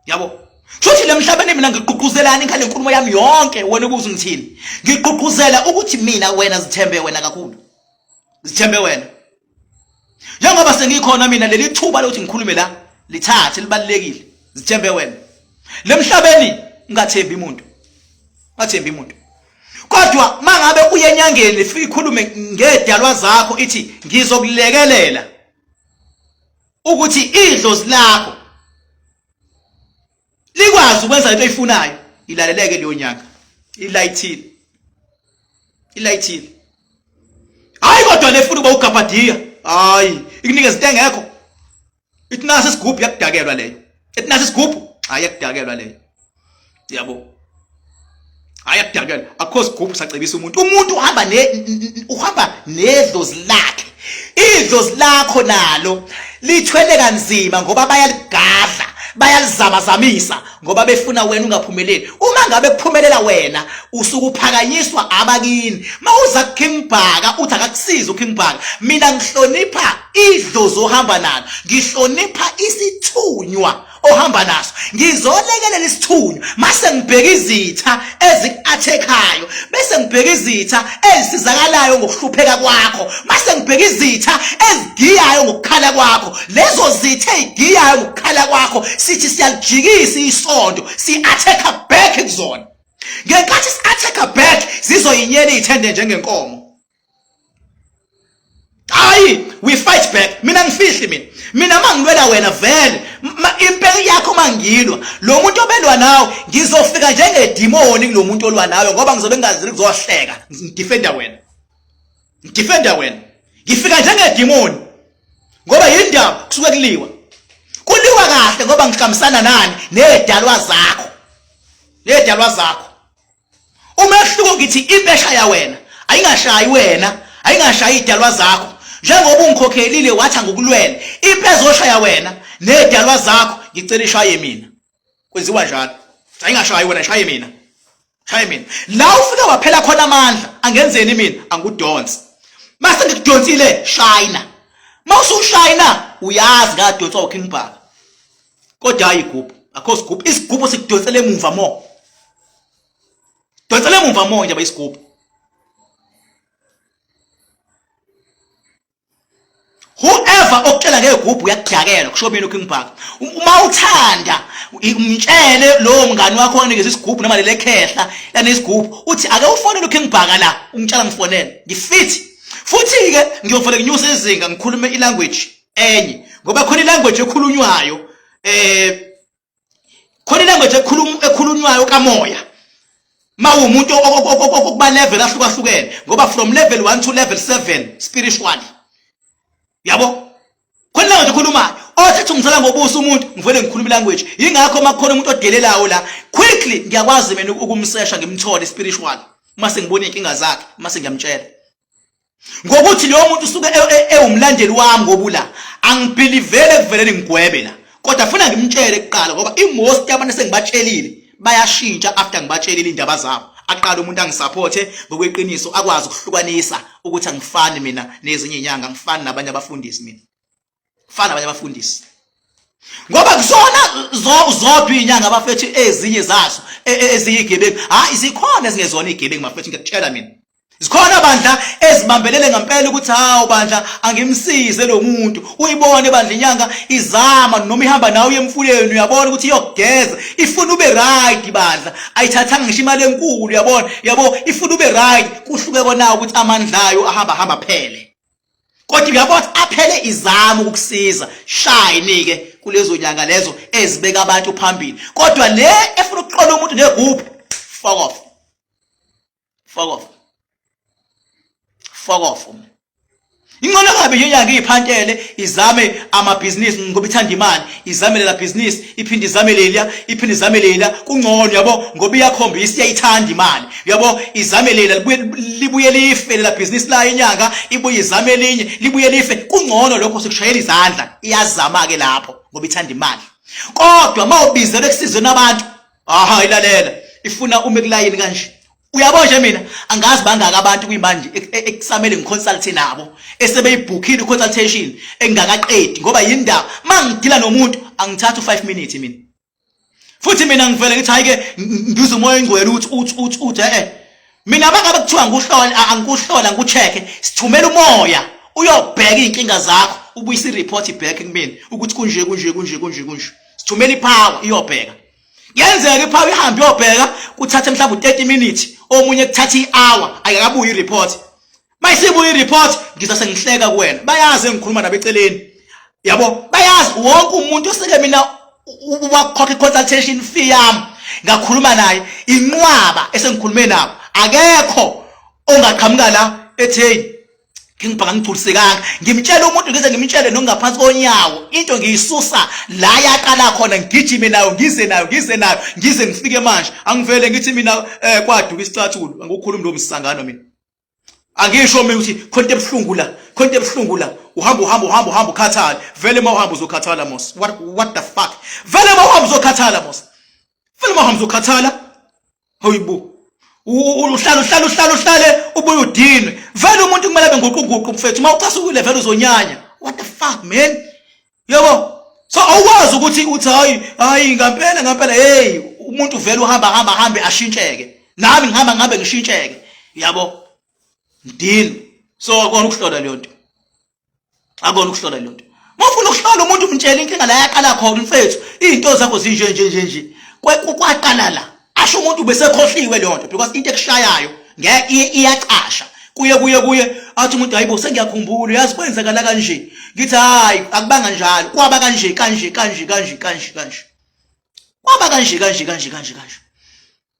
yabo Shuthi lemhlabeni mina ngigqugquzelani ngale nkulumo yami yonke wena ubuza ngithini ngigqugquzela ukuthi mina wena zithembe wena kakhulu zithembe wena njengoba sengikhona mina leli thuba lokuthi ngikhulume la lithathe libalulekile zithembe wena lemhlabeni ungathembi umuntu ungathembi umuntu. Kodwa mangabe uye enyangeni ifike ikhulume ngedalwa zakho ithi ngizokulekelela ukuthi idlozi lakho likwazi ukwenza into oyifunayo, ilaleleke leyo nyanga, ilayithile, ilayithile. Hayi, kodwa lefuna uba ugabhadiya, hayi, ikunikeza into engekho, ithi nasi isigubhu, yakudakelwa leyo. Ithi nasi isigubhu, hayi, yakudakelwa leyo, yabo, hayi, yakudakelwa. Akukho sigubhu sacebisa umuntu. Umuntu uhamba ne uhamba nedlozi lakhe. Idlozi lakho nalo lithwele kanzima ngoba bayaligadla, bayalizamazamisa ngoba befuna wena ungaphumeleli. Uma ngabe kuphumelela wena, usuke uphakanyiswa abakini. Mawuza kuKing Bhaka uthi akakusize uKing Bhaka, mina ngihlonipha idlozi ohamba nalo, ngihlonipha isithunywa ohamba naso, ngizolekelela isithunywa mase ngibheka izitha eziku-athekhayo, bese ngibheka izitha ezisizakalayo ngokuhlupheka kwakho, mase ngibheka izitha ezigiyayo ngokukhala kwakho. Lezo zitha ezigiyayo ngokukhala kwakho, sithi siyalijikisa isondo, si-athekha back kuzona. Ngenkathi si-athekha back, zizoyinyela iy'thende njengenkomo. Hayi, we fight back. Mina ngifihli mina. Mina mangilwela wena vele, impela yakho mangilwa. Lo muntu obelwa nawe ngizofika njengedimoni kulomuntu olwa nawe ngoba ngizobe ngingazili kuzohleka. Ngidefenda wena. Ngidefenda wena. Ngifika njengedimoni. Ngoba yindaba kusuke kuliwa. Kuliwa kahle ngoba ngihlambisana nani nezidalwa zakho. Nezidalwa zakho. Umehluko ngithi impi eshaya wena ayingashayi wena, ayingashayi idalwa zakho. Njengoba ungikhokhelile wathi angikulwele, impi ezoshaya wena nezidalwa zakho ngicela ishaye mina. Kwenziwa njalo. Ayingashayi wena, shaye mina. Shaye mina. La ufike waphela khona amandla, angenzeni mina? Angikudonse. Mase ngikudonsile, shayina. Mawusushayina uyazi ngadonswa uKing Bhaka. Kodwa hayi igubhu, akho sigubhu, isigubhu sikudonsela emuva mo. Donsela emuva mo nje isigubhu. Whoever okutshela ngegubhu uyakudakela, kusho mina uKing Bhaka. Uma uthanda umtshele lowo mngani wakho onikeza isigubhu noma lele khehla lanesigubhu, uthi ake ufonele uKing Bhaka la, ungitshela ngifonele. Ngifit. Futhi ke ngiyovele nginyuse izinga ngikhulume ilanguage enye ngoba khona ilanguage ekhulunywayo, khona ilanguage ekhulunywayo kamoya mawumuntu okuba level ahlukahlukene, ngoba from level 1 to level 7 spiritually, yabo, khona language ekhulumayo. Othi ungizala ngobuso umuntu, ngivele ngikhuluma ilanguage. Yingakho makukhona umuntu odelelayo la, quickly ngiyakwazi mina ukumsesha ngimthole spiritual uma sengibona inkinga zakhe, uma sengiyamtshela ngokuthi loyo muntu usuke ewumlandeli wami, ngoba la angibhilivele kuvelele ngigwebe la, kodwa funa ngimtshele kuqala ngoba imost yabantu esengibatshelile bayashintsha after ngibatshelile indaba zabo. Aqala umuntu angisupporte ngokweqiniso, akwazi ukuhlukanisa ukuthi angifani mina nezinye inyanga, angifani nabanye abafundisi, mina fana nabanye abafundisi, ngoba kuzona zodwa izinyanga abafethu ezinye zazo eziyigebengu. Hayi, zikhona ezingezona igebengu mafethu, ngiyakutshela mina. Zikhona bandla ezibambelele ngempela ukuthi hawu bandla angimsize lo muntu. Uyibone bandla inyanga izama noma ihamba nawe emfuleni, uyabona ukuthi iyokugeza, ifuna ube right bandla, ayithathanga ngisho imali enkulu, uyabona, yabo, ifuna ube right. Kuhluke kona ukuthi amandla ayo ahamba hamba phele, kodwa uyabona aphele, izama ukukusiza. Shine ke kulezo nyanga lezo ezibeka abantu phambili, kodwa le efuna ukuqola umuntu negubhu, fuck off, fuck off, fuck off. Ingcono kabi inyanga iyiphantele izame amabhizinisi ngoba ithanda imali, izame lela bhizinisi, iphinde izame leliya, iphinde izame leliya, kungcono, yabo, ngoba iyakhombisa iyayithanda imali, yabo. Izame lela, libuye libuye life lela bhizinisi layo inyanga, ibuye izame elinye, libuye life, kungcono lokho, sikushayela izandla, iyazama ke lapho ngoba ithanda imali. Kodwa mawubizelwe kusizweni abantu, aha, ilalela, ifuna ume kulayini kanje. Uyabo nje mina angazi bangaka abantu kuyimanje ekusamele ngiconsult nabo esebeyibhukhile i-consultation engakaqedi, ngoba yindaba mangidila nomuntu angithatha u5 minutes mina. Futhi mina ngivele ngithi hayi ke, ngizwe umoya oyingcwele uthi uthi uthi uthi mina bangabe kuthiwa ngikuhlola, angikuhlola, ngikucheck, sithumela umoya uyobheka izinkinga zakho, ubuyisa i-report back kumina ukuthi kunje kunje kunje kunje kunje. Sithumela ipower iyobheka. Yenzeka iphawu ihambe iyobheka kuthathe mhlawumbe u-30 minutes omunye kuthatha i-hour ayikabuyi i-report. Mayisibuya i-report ngiza sengihleka kuwena. Bayazi engikhuluma nabo eceleni. Yabo bayazi wonke umuntu oseke mina wakhokha i-consultation fee yami ngakhuluma naye inqwaba esengikhulume nabo akekho ongaqhamuka la ethi hey ngingibhaka ngigculisekanga ngimtshela umuntu ngize ngimtshele nokungaphansi konyawo into ngiyisusa la yaqala khona ngigijime nayo ngize nayo ngize nayo ngize ngifike manje angivele ngithi mina eh kwaduka isicathulo angikukhulumi lo msangano mina angisho mina ukuthi khona into ebuhlungu la khona into ebuhlungu la uhamba uhamba uhamba uhamba ukhathale vele uma uhamba uzokhathala mos what the fuck vele uma uhamba uzokhathala mos vele uma uhamba uzokhathala Hayibo. Uhlala uhlala uhlala uhlale ubuye udinwe. Vele umuntu kumele abe nguquguqu mfethu. Uma ucasukile vele uzonyanya. What the fuck man? Yabo. So awukwazi ukuthi uthi hayi hayi ngampela ngampela hey umuntu vele uhamba hamba hambe ashintsheke. Nami ngihamba ngihambe ngishintsheke. Yabo. Ngidinwe. So akona ukuhlola leyo nto. Akona ukuhlola leyo nto. Uma ufuna ukuhlola umuntu umtshela inkinga la yaqala khona mfethu, izinto zakho zinje nje nje nje. Kwaqala la. Asho umuntu ubesekhohliwe leyo nto because into ekushayayo ngeke iyacasha. Kuye kuye kuye athi umuntu hayibo sengiyakhumbula uyazi kwenzakala kanje. Ngithi hayi akubanga njalo kwaba kanje kanje kanje kanje kanje kanje. Kwaba kanje kanje kanje kanje kanje.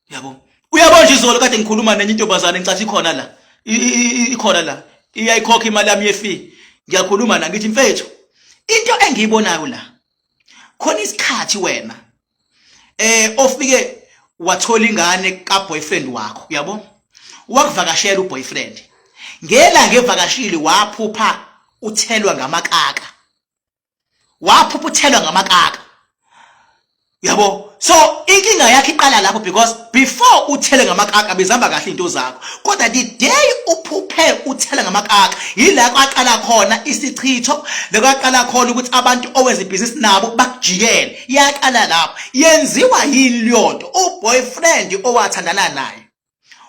Yabo. Uyabona nje izolo kade ngikhuluma nenye intombazane ngicathi ikhona la. Ikhona la. Iyayikhokha imali yami yefi. Ngiyakhuluma na ngithi mfethu into engiyibonayo la khona isikhathi wena eh ofike wathola ingane ka boyfriend wakho uyabo wakuvakashela uboyfriend ngelanga evakashile waphupha uthelwa ngamakaka waphupha uthelwa ngamakaka yabo so inkinga yakhe iqala lapho because before uthele ngamakaka bezihamba kahle into zakho kodwa the day uphuphe uthele ngamakaka yila kwaqala khona isichitho lekwaqala khona ukuthi abantu owenza ibhizinisi nabo bakujikele yaqala lapho yenziwa yini leyonto uboyfriend owathandana naye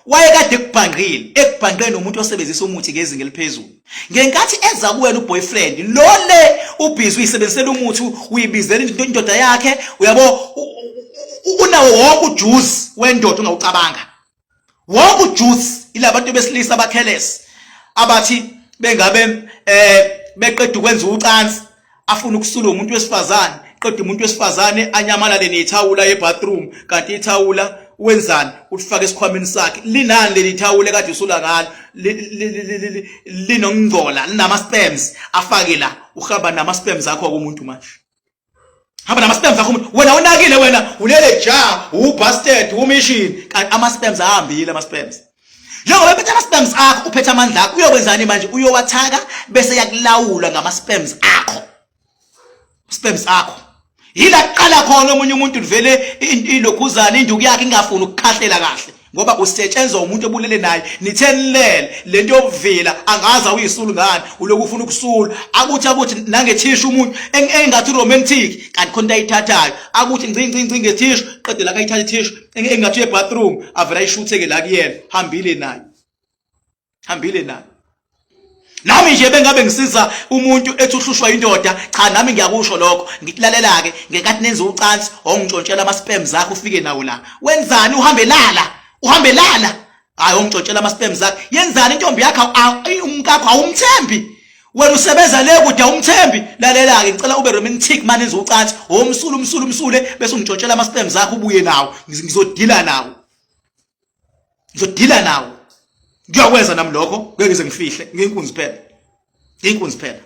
Wayekade ekubhangqile, ekubhangqeni umuntu osebenzisa umuthi ngezinga eliphezulu. Ngenkathi eza kuwena uboyfriend, lo le ubhizi uyisebenzisela umuthi, uyibizela indoda yakhe, uyabo unawo wonke ujuice wendoda ongawucabanga. Wonke ujuice ilabantu besilisa abakhelesi abathi bengabe eh beqeda ukwenza ucansi afuna ukusula umuntu wesifazane qeda umuntu wesifazane anyamalale nethawula yebathroom kanti ithawula wenzani ulifaka esikhwameni sakhe linani leli thawula ekade usula ngalo linokungcola linama sperms afake la uhamba nama sperms akho kumuntu manje hamba nama sperms akho umuntu wena unakile wena ulele ja ubastard umission kanti ama sperms ahambile ama sperms Njengoba ephethe ama-sperms akho uphethe amandla akho uyokwenzani manje uyowathaka bese yakulawula ngama-sperms akho sperms akho yila kuqala khona omunye umuntu livele ilokhuzana induku yakhe ingafuni ukukhahlela kahle ngoba usetshenzwa umuntu obulele naye nithenilele lento yobuvila angazi awuyisulu ngani uloku ufuna ukusula akuthi akuthi nangethishu umuntu engathi romantic kanti khona into ayithathayo akuthi ngci ngci ngci ngethishu qede la kayithatha ithishu engathi uye bathroom avela ayishutheke la kuyena hambile naye hambile naye nami nje bengabe ngisiza umuntu ethi uhlushwa indoda cha nami ngiyakusho lokho ngikulalela ke ngenkathi nenza ucansi ongitshontshela ama sperms akho ufike nawo la wenzani uhambe lala uhambe lala hayi ongitshontshela ama sperms akho yenzani intombi yakho umkakho awumthembi wena usebenza le kude awumthembi lalela-ke ngicela ube romantic mane enza ucansi omsule umsule umsule bese ungitshontshela ama-sperms akho ubuye nawo ngizodila nawo ngizodila nawo ngiyakwenza nami lokho ngeke ngize ngifihle ngiyinkunzi phela ngiyinkunzi phela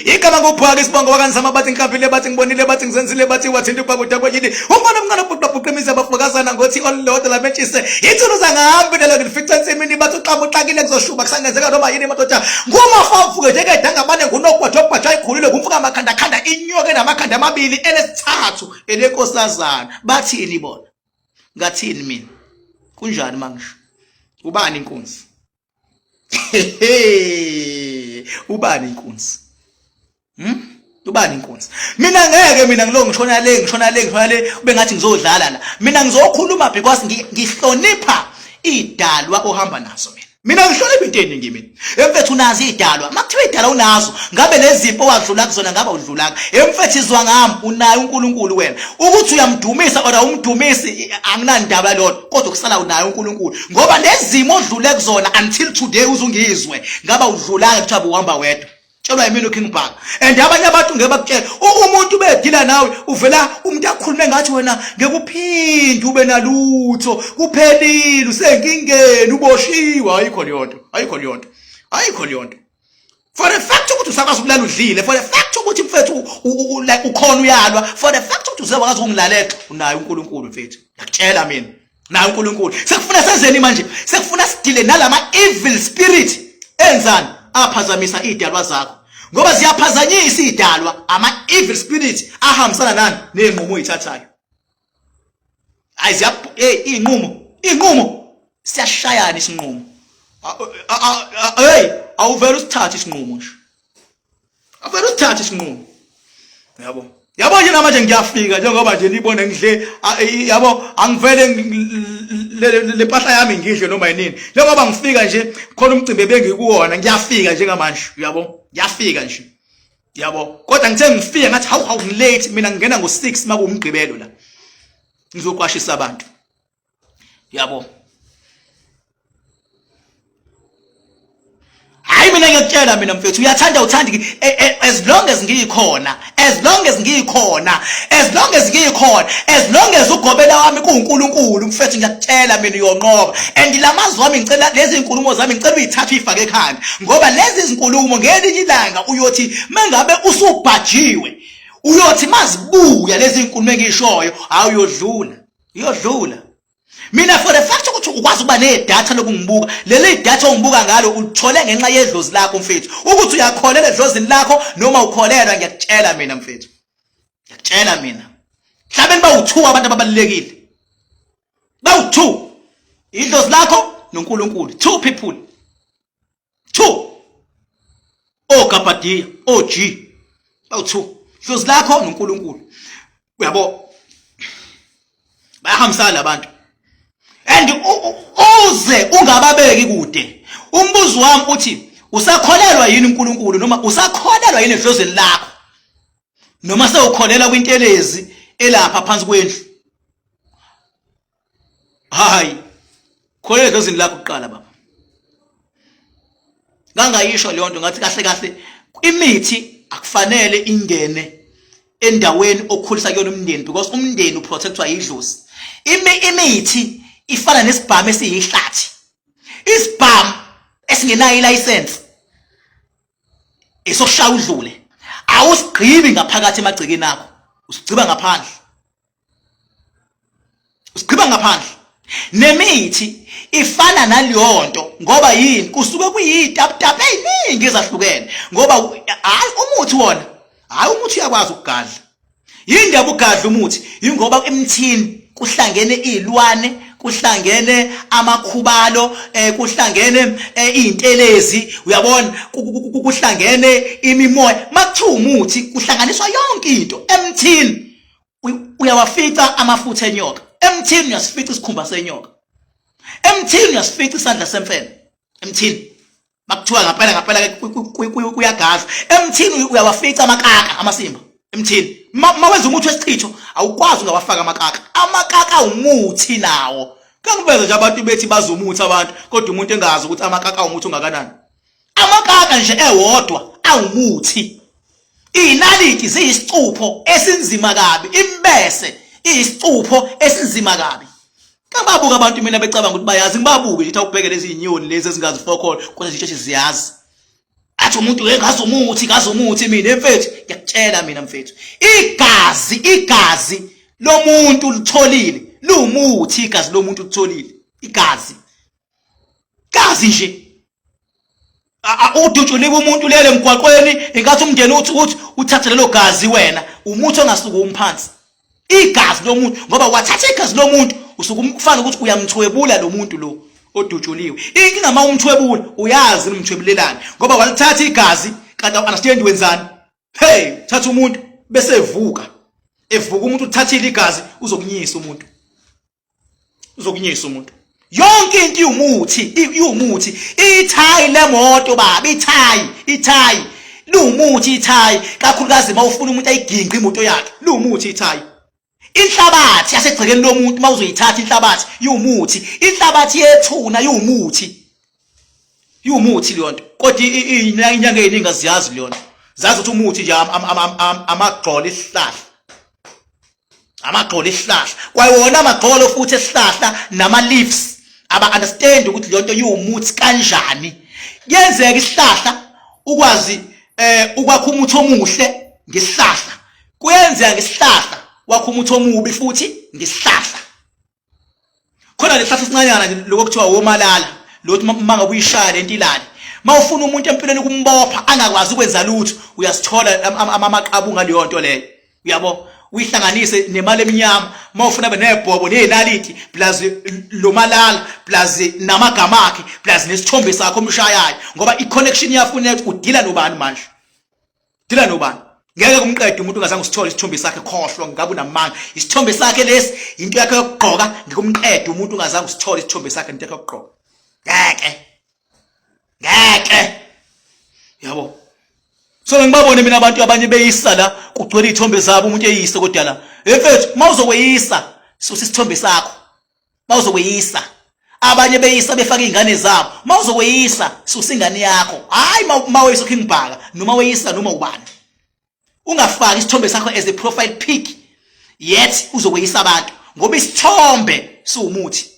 Igama nguphaka isibongo wakanzama bathi ngikhambile bathi ngibonile bathi ngizenzile bathi wathinta ubhakuda kweyini umfana omncane obhuqa bhuqa imizi abafokazana ngothi olulodwa lametshise ithulu zangahambi lelo ngilifica ensimini bathi uxaba uxakile kuzoshuba kusangenzeka noma yini madoda ngumafavuke njengedangabane ngunogwaja ogwaja ikhulile ngumfuka amakhanda khanda inyoka enamakhanda amabili elesithathu elenkosazana bathini bona ngathini mina kunjani mangisho ubani inkunzi ubani inkunzi ubani inkunzi mina ngeke mina ngilo ngishona le ngishona le ngishona le ube ngathi ngizodlala la mina ngizokhuluma because ngihlonipha idalwa ohamba naso mina Mina ngihlonipha into eningi mina. Emfethu unazo idalwa. Makuthiwa idalwa unazo, ngabe lezimpo wadlula kuzona ngabe udlulanga. Emfethu izwa ngami unaye uNkulunkulu wena. Ukuthi uyamdumisa or awumdumisi anginandaba lona, kodwa kusala unaye uNkulunkulu. Ngoba lezimo odlule kuzona until today uzungizwe, ngaba udlulanga kuthiwa buhamba wedwa. Tshelwa yimina uKing Bhaka. And abanye abantu ngeke bakutshele. Umuntu bedila nawe uvela umuntu akhulume ngathi wena ngeke uphinde ube nalutho. Kuphelile usenkingeni uboshiwe. Ayikho leyo nto. Ayikho leyo nto. Ayikho leyo nto. For the fact ukuthi usakwazi ukulala udlile, for the fact ukuthi mfethu like ukhona uyalwa, for the fact ukuthi usewakwazi ukungilalela, unaye uNkulunkulu mfethu. Ngiyakutshela mina. Naye uNkulunkulu. Sekufuna senzeni manje? Sekufuna sidile nalama evil spirit enzani? Aphazamisa idalwa zakho. Ngoba ziyaphazanyisa idalwa ama evil spirit ahambisana nani nezinqumo oyithathayo. Hayi ziya hey inqumo, inqumo siyashayana isinqumo. Hey awuvele usithathe isinqumo nje. Avele usithathe isinqumo. Yabo. Yabo nje namanje ngiyafika njengoba nje nibone ngidle yabo angivele le mpahla yami ngidle noma yinini. Njengoba ngifika nje khona umcimbi ebengikuwona ngiyafika njengamanje yabo. Ngiyafika nje. Yabo. Kodwa ngithe ngifika ngathi hawu hawu ngilate mina ngingena ngo6 makuwumgqibelo la. Ngizoqwashisa abantu. Yabo. Hayi mina ngiyakutshela mina mfethu uyathanda uthandi e, e, as long as ngikhona, as long as ngikhona, as long as ngikhona, as long as ugobela wami kuNkulunkulu mfethu ngiyakutshela mina uyonqoba. And lamazwi wami ngicela lezi izinkulumo zami ngicela uyithathe uyifake ekhanda ngoba lezi izinkulumo ngelinye ilanga uyothi mengabe usubhajiwe uyothi mazibuya lezi izinkulumo engishoyo hayi uyodlula. Uyodlula. Mina for the fact ukuthi ukwazi ukuba nedatha lokungibuka, leli datha ongibuka ngalo ulithole ngenxa yedlozi lakho mfethu. Ukuthi uyakholelwa edlozini lakho noma ukholelwa ngiyakutshela mina mfethu. Ngiyakutshela mina. Mhlabeni bawu-2 abantu ababalulekile. Bawu-2. Idlozi lakho noNkulunkulu. Two people. Two. Ogabhadiya, og. Bawu-two. Dlozi lakho noNkulunkulu. Uyabo? Bayahambisana labantu. And uze ungababeki kude. Umbuzo wami uthi usakholelwa yini uNkulunkulu noma usakholelwa yini edlozini lakho? Noma sewukholelwa kwintelezi elapha phansi kwendlu? Hayi. Kholelwa edlozini lakho kuqala baba. Ngangayisho leyo nto ngathi kahle kahle imithi akufanele ingene endaweni okhulisa kuyona umndeni because umndeni uprotectwa yidlozi. Imi imithi ifana nesibhamu esiyihlathi. Isibhamu esingenayo ilicense esokushaya udlule. Awusigqibi ngaphakathi emagcekeni akho, usigqiba ngaphandle. Usigqiba ngaphandle. Nemithi ifana naleyonto ngoba yini kusuke kuyitaputapu eziningi ezahlukene ngoba hayi umuthi wona hayi umuthi uyakwazi ukugadla yindaba ugadla umuthi yingoba emthini kuhlangene izilwane kuhlangene amakhubalo eh kuhlangene eh, izintelezi uyabona kuhlangene imimoya makuthiwa umuthi kuhlanganiswa yonke into emthini Uyawafica amafutha enyoka emthini, uyasifica isikhumba senyoka emthini, uyasifica isandla semfene emthini. Makuthiwa ngampela ngampela kuyagadla emthini, uyawafica amakaka amasimba emthini. Mawenza umuthi wesichitho awukwazi ungawafaka amakaka. Amakaka umuthi nawo. Kangiveze nje abantu bethi bazomuthi abantu kodwa umuntu engazi ukuthi amakaka umuthi ungakanani. Amakaka nje ewodwa awumuthi. Izinaliti ziyisicupho esinzima kabi, imbese iyisicupho esinzima kabi. Kangibabuka abantu mina becabanga ukuthi bayazi, ngibabuke nje awubheke lezi zinyoni lezi ezingazifokholo kodwa zisheshe ziyazi. Athi umuntu hey ngazi umuthi, ngazi umuthi mina mfethu, ngiyakutshela mina mfethu. Igazi, igazi lomuntu litholile, liwumuthi igazi lomuntu litholile. Igazi. Gazi nje. Udutshuliwe umuntu lele emgwaqweni ingathi umndeni uthi uthi uthathe lelo gazi wena umuthi ongasukumi phansi igazi lomuntu ngoba wathatha igazi lomuntu usuke kufana ukuthi uyamthwebula lo muntu lo odutshuliwe inkinga uma umthwebula uyazi umthwebulelani ngoba walithatha igazi kanti understand wenzani hey thatha umuntu bese evuka evuka umuntu uthathile igazi uzokunyisa umuntu uzokunyisa umuntu. Yonke into iwumuthi, iwumuthi. Ithayi lemoto baba, ithayi, ithayi. Liwumuthi ithayi, kakhulukazi uma ufuna umuntu ayiginqe imoto yakhe. Liwumuthi ithayi. Inhlabathi yasegcekeni lomuntu uma uzoyithatha inhlabathi iwumuthi. Inhlabathi yethuna iwumuthi. Iwumuthi leyo nto. Kodwa inyanga eziningi aziyazi leyo nto. Zazi ukuthi umuthi nje amagxolo isihlahla. Amagxolo esihlahla. Kwawona amagxolo futhi esihlahla nama leaves aba understand ukuthi leyo nto iwumuthi kanjani. Kuyenzeka isihlahla ukwazi ukwakha umuthi omuhle ngesihlahla. Kuyenzeka ngesihlahla wakha umuthi omubi futhi ngesihlahla. Khona lesihlahla esincanyana nje lokho kuthiwa womalala lokuthi uma ngabe uyishaya lento ilale. Uma ufuna umuntu empilweni ukumbopha angakwazi ukwenza lutho uyasithola amaqabu ngaleyo nto leyo. Uyabo? Uyihlanganise nemali eminyama uma ufuna abe nebhobo nezinaliti plus lomalala plus namagama akhe plus nesithombe sakho omshayayo ngoba i-connection iyafuneka ukuthi udila nobani manje. Dila nobani? Ngeke kumqede umuntu ungazange usithole isithombe sakhe, khohlwa ngabe unamanga. Isithombe sakhe lesi into yakhe yokugqoka, ngeke umqede umuntu ungazange usithole isithombe sakhe into yakhe yokugqoka. Ngeke. Ngeke. Yabo. So ngibabone mina abantu abanye beyisa la kugcwele izithombe zabo umuntu eyise kodwa la. Hey mfethu, mawuzokweyisa susa isithombe sakho. Mawuzokweyisa abanye beyisa befaka izingane zabo, mawuzokweyisa susa ingane yakho. Hayi maweyisa uKing Bhaka noma weyisa noma ubani. Ungafaki isithombe sakho as a profile pic yet uzokweyisa abantu ngoba isithombe siwumuthi.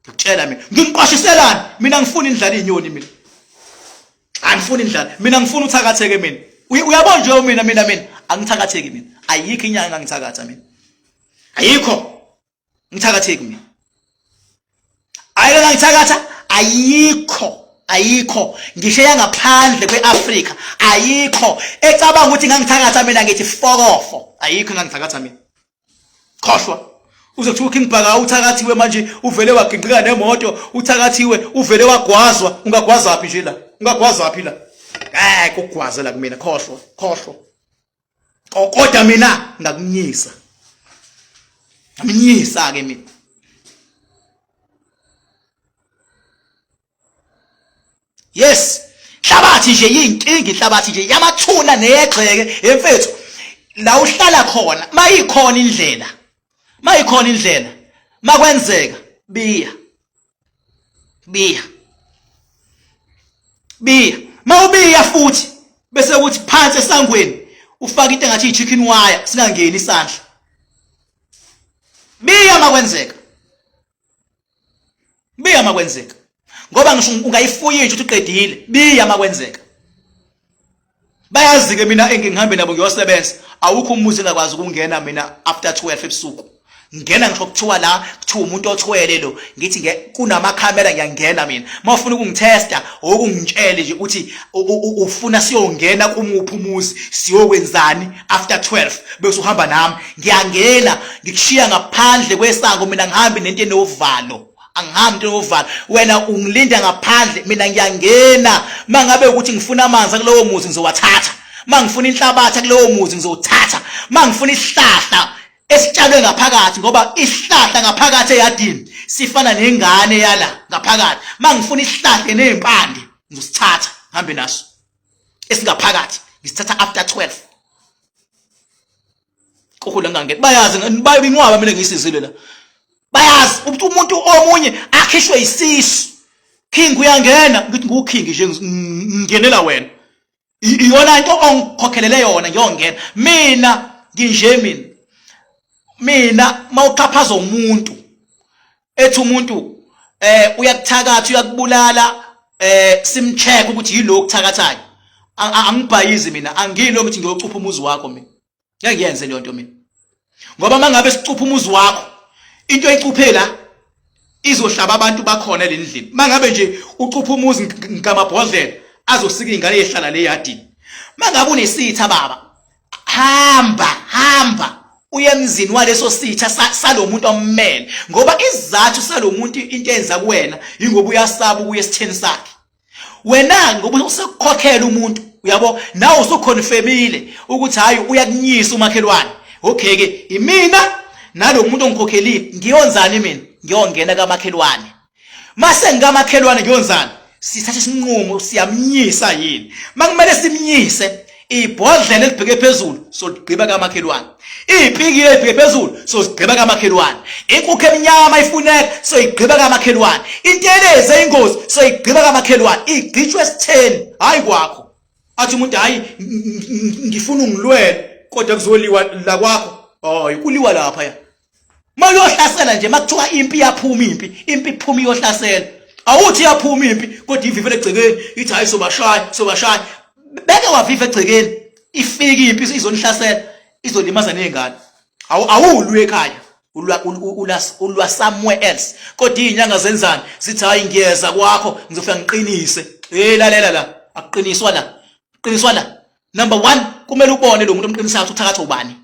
Ngikutshela mina, nginiqwashiselani mina ngifuna indlala izinyoni mina. Angifuni indlala. Mina ngifuna uthakatheke mina. Uyabona nje mina mina mina angithakatheki mina. Ayikho inyanga engangithakatha mina. Ayikho. Ngithakatheki mina. Ayikho engangithakatha, ayikho. Ayikho ngisho yangaphandle kweAfrika ayikho ecabanga ukuthi ngangithakatha mina ngithi fokofo ayikho engangithakatha mina. Khohlwa. Uze kuthiwa uKing Bhaka uthakathiwe manje uvele waginqika nemoto uthakathiwe uvele wagwazwa ungagwazaphi nje la ungagwazaphi la ngeke ugwaze la kumina khohlwa khohlwa kodwa mina ngakunyisa ngamnyisa ke mina. Yes, inhlabathi nje yinkinga inhlabathi nje yamathuna neyegxeke emfethu la uhlala khona mayikhona indlela mayikhona indlela makwenzeka biya biya biya mawubiya futhi bese kuthi phansi esangweni ufaka into engathi i-chicken wire singangeni isandla biya makwenzeka biya makwenzeka ngoba ngisho ungayifuya inje uthi uqedile biya makwenzeka bayazi ke mina engingihambe nabo ngiyosebenza awukho umuzi engakwazi ukungena mina after 12 ebusuku ngena ngisho kuthiwa la kuthiwa umuntu othwele lo ngithi kunamakhamera ngiyangena mina uma ufuna ukungithesta okungitshele nje ukuthi ufuna siyongena kumuphi umuzi siyokwenzani after 12 bese uhamba nami ngiyangena ngikushiya ngaphandle kwesango mina ngihambi nento enovalo angihambi into enovalo wena ungilinda ngaphandle mina ngiyangena mangabe ukuthi ngifuna amanzi kulowo muzi ngizowathatha mangifuna inhlabathi kulowo muzi ngizowuthatha mangifuna isihlahla esitshalwe ngaphakathi ngoba isihlahla ngaphakathi eyadini sifana nengane yala ngaphakathi mangifuna isihlahla nezimpande ngizosithatha ngihambe naso esingaphakathi ngisithatha after 12 kuhula ngangena bayazi bayinqwaba mina ngisizile la bayazi ukuthi umuntu omunye akhishwe isisu king uyangena ngithi nguking nje ngingenela wena iyona into ongikhokhelele yona ngiyongena mina nginje mina mina mawuxhaphaza umuntu ethi umuntu uyakuthakatha uyakubulala simcheck ukuthi yilo okuthakathayo angibhayizi mina angilo ukuthi ngiyocupha umuzi wakho mina ngeke ngiyenze leyo nto mina ngoba mangabe sicupha umuzi wakho into ecuphe la izohlaba abantu bakhona lendlini mangabe nje ucupha umuzi ngamabhodlela azosika ingane yehlala le yadini mangabe unesitha baba hamba hamba uye emzini waleso sitha salomuntu ommele ngoba isizathu salomuntu into enza kuwena ingoba uyasaba ukuya esitheni sakhe wena ngoba usekukhokhela umuntu uyabo nawe usuconfirmile ukuthi hayi uyakunyisa umakhelwane okay ke imina nalomuntu ongikhokhelile ngiyonzani mina. Ngiyongena kamakhelwane. Mase ngikamakhelwane ngiyonzani? Sithatha isinqumo, siyamnyisa yini? Makumele simnyise, ibhodlela elibheke phezulu soligqiba kamakhelwane, iy'pikile elibheke phezulu sozigqiba kamakhelwane, inkukhu emnyama ifuneka soyigqiba kamakhelwane, intelezi eyingozi soyigqiba kamakhelwane. Igqitshwe esitheni, hhayi kwakho. Athi umuntu, hhayi, ngifuna ungilwele, kodwa kuzoliwa la kwakho. Hayi, kuliwa lapha ya. Uma uyohlasela nje, makuthiwa impi iyaphuma, impi iphuma iyohlasela. Awuthi iyaphuma impi, kodwa ivivele egcekeni, ithi hayi sobashaya, sobashaya. Beke waviva egcekeni, ifike impi izonihlasela, izolimaza nezingane. Awulwi ekhaya, ulwa ulwa ulwa somewhere else. Kodwa izinyanga zenzani? Zithi hayi ngiyeza kwakho, ngizofika ngiqinise. Hey, lalela la, akuqiniswa la. Qiniswa la. Number 1, kumele ubone lo muntu omqinisayo ukuthi uthakatha ubani.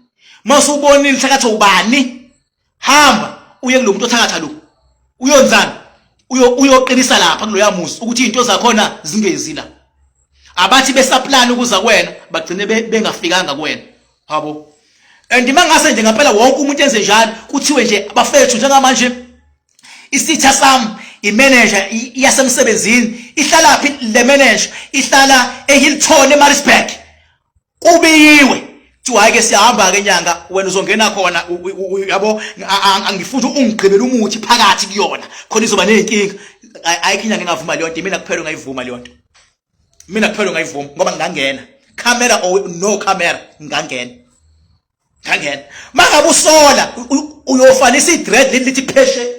Mase ubonile uthakatha ubani, hamba uye kulo muntu othakatha lo. Uyonzani? Uyoqinisa lapha kuloya muzi ukuthi izinto zakhona zingezi la. Abathi besaplana ukuza kuwena bagcine bengafikanga kuwena. Habo. And mangase nje ngempela wonke umuntu enze njalo, kuthiwe nje abafethu njengamanje isitha sami imanager yasemsebenzini. Ihlala phi le manager? Ihlala eHilton eMaritzburg. Kubiyiwe, kuthiwa hayi ke siyahamba ke nyanga, wena uzongena khona, yabo, angifuni ungigqibele umuthi phakathi kuyona khona izoba nezinkinga. Ayikho inyanga engavuma leyo nto, mina kuphela ungayivuma leyo nto, mina kuphela ungayivuma, ngoba ngingangena camera or no camera, ngingangena, ngangena. Mangabe usola, uyofanisa i-dread leli lithi pheshe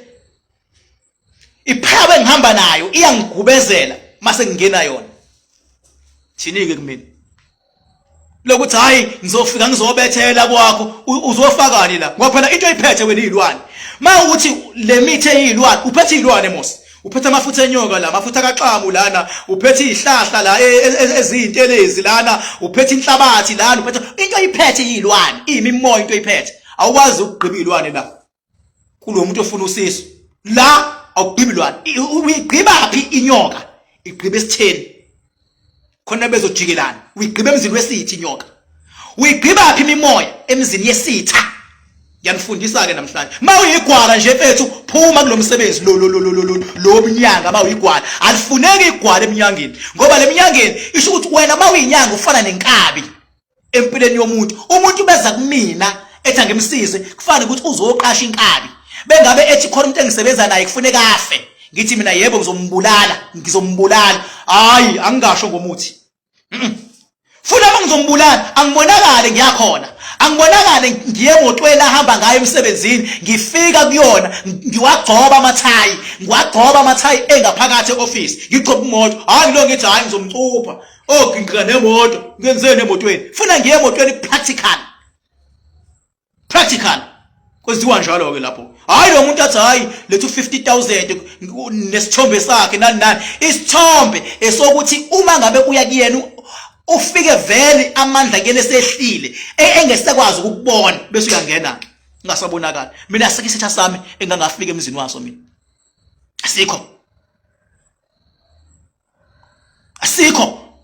iphawe engihamba nayo iyangigubezela mase ngingena yona. Thini-ke kumina lokuthi hayi ngizofika ngizobethela kwakho, uzofakani la? Ngoba phela into oyiphethe wena iyilwane. Ma ukuthi le mithi eyilwane, uphethe iyilwane mos, uphethe amafutha enyoka la, amafutha kaxamu lana, uphethe izihlahla la eziyintelezi lana, uphethe inhlabathi lana, uphethe into oyiphethe iyilwane, iyimimoya into oyiphethe. Awukwazi ukugqiba iyilwane la kulo muntu ofuna usizo la, awugqibi ilwane. Uyigqiba phi inyoka? Igqiba esitheni khona bezojikelana. Uyigqiba emzini wesitha inyoka. Uyigqiba phi imimoya? Emzini yesitha. Ngiyanifundisa ke namhlanje. Ma uyigwala nje mfethu, phuma kulomsebenzi lo lo lo lo lo lo mnyanga. Ma uyigwala, alifuneki igwala eminyangeni, ngoba leminyangeni isho ukuthi wena ma uyinyanga ufana nenkabi empilweni yomuntu. Umuntu beza kumina ethi angimsize, kufana ukuthi uzoqasha inkabi. Bengabe ethi khona umuntu engisebenza naye kufuneka afe, ngithi mina yebo, ngizombulala, ngizombulala. Hayi, angingasho ngomuthi. Funa uma ngizombulala angibonakale ngiyakhona, angibonakale ngiye emotweni ahamba ngayo emsebenzini, ngifika kuyona ngiwagcoba amathayi, ngiwagcoba amathayi engaphakathi e-office, ngigcoba imoto. Hayi lo ngithi hayi ngizomcupha, oh nginqika nemoto, ngenzeni emotweni? Funa ngiye emotweni practical, practical kwenziwa njalo ke lapho. Hayi lo muntu athi hayi lethu 50000 nesithombe sakhe nani nani, isithombe esokuthi uma ngabe uya kuyena ufike vele amandla kuyena esehlile, engesekwazi ukukubona, bese uyangena ungasabonakala. Mina asikho isitha sami engangafika emzini waso, mina asikho, asikho.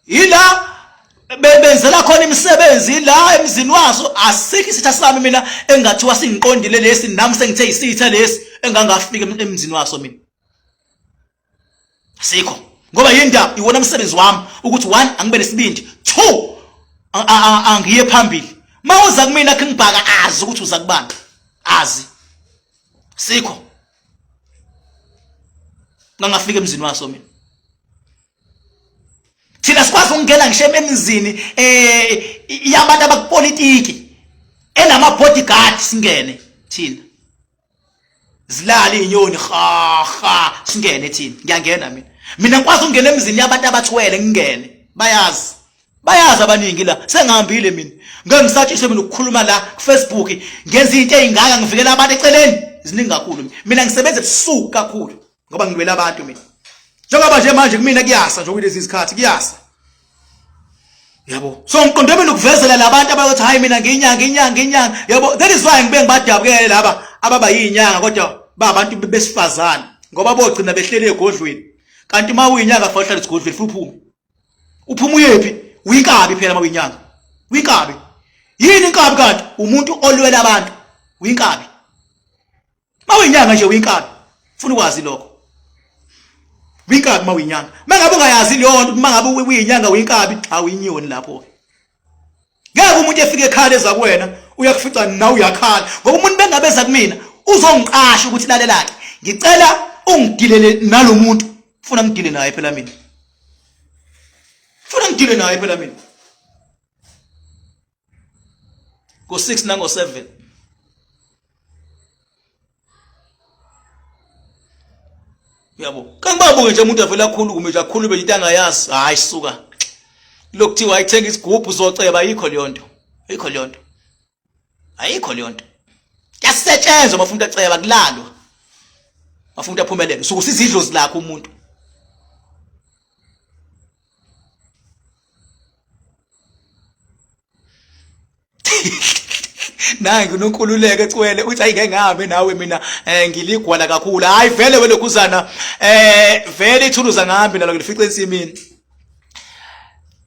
Ila bebenzela khona imisebenzi la emzini waso, asikho isitha sami mina engathiwa singiqondile lesi, nami sengithe isitha lesi engangafika emzini waso mina, asikho. Ngoba yindaba iwona umsebenzi wami ukuthi one, angibe nesibindi, two, angiye phambili. Mawuza kumina khe ngibhaka azi ukuthi uza kubani, azi sikho ngangafika emzini waso mina. Thina sikwazi ukungena ngisho emizini yabantu abakupolitiki enama bodyguard, singene thina, zilala izinyoni ha ha, singene thina. Ngiyangena mina, mina ngikwazi ukungena emizini yabantu abathwele, ngingene, bayazi, bayazi abaningi la sengihambile mina. Ngeke ngisatshiswe mina ukukhuluma la ku Facebook, ngenza into ezingaka, ngivikela abantu eceleni, ziningi kakhulu. Mina ngisebenza ebusuku kakhulu ngoba ngilwela abantu mina. Njengoba nje manje kumina kuyasa nje kulezi zikhathi kuyasa, yabo. So ngiqonde mina ukuvezela labantu abayothi hayi mina ngiyinyanga, inyanga, inyanga, yabo. That is why ngibe ngibadabukele laba ababa yinyanga kodwa ba abantu besifazane, ngoba bogcina behleli egodlweni, kanti uma uyinyanga fanele uhlale esigodlweni futhi uphume. Uphuma uyephi? Uyinkabi phela uma uyinyanga, uyinkabi. Yini inkabi kanti? Umuntu olwela abantu, uyinkabi. Mawuyinyanga nje uyinkabi. Funa ukwazi lokho. Uyinkabi mawuyinyanga. Mangabe ungayazi leyo nto mangabe uyinyanga uyinkabi, awuyinyoni lapho. Ngeke umuntu efike ekhala eza kuwena uyakufica nawe uyakhala ngoba umuntu bengabe eza kumina uzongiqasha ukuthi lalela-ke ngicela ungidilele nalo muntu funa ngidile naye phela mina funa ngidile naye phela mina ngo-6 nango-7 Uyabo? Kangibabuke nje umuntu avela akhulume nje akhulume into angayazi. Hayi suka. Lokuthiwa ayithenga isigubhu zoceba ayikho leyo nto. Ayikho leyo nto. Ayikho leyo nto. Kuyasetshenzwa uma umuntu aceba kulalwa. Uma umuntu aphumelele. Usuke usizidlozi lakho umuntu. Nangi uNonkululeko ecwele uthi ayi ngeke ngihambe nawe mina eh ngiligwala kakhulu. Hayi vele welokhuzana eh vele ithuluza ngihambe nalo ngilifice ensimini.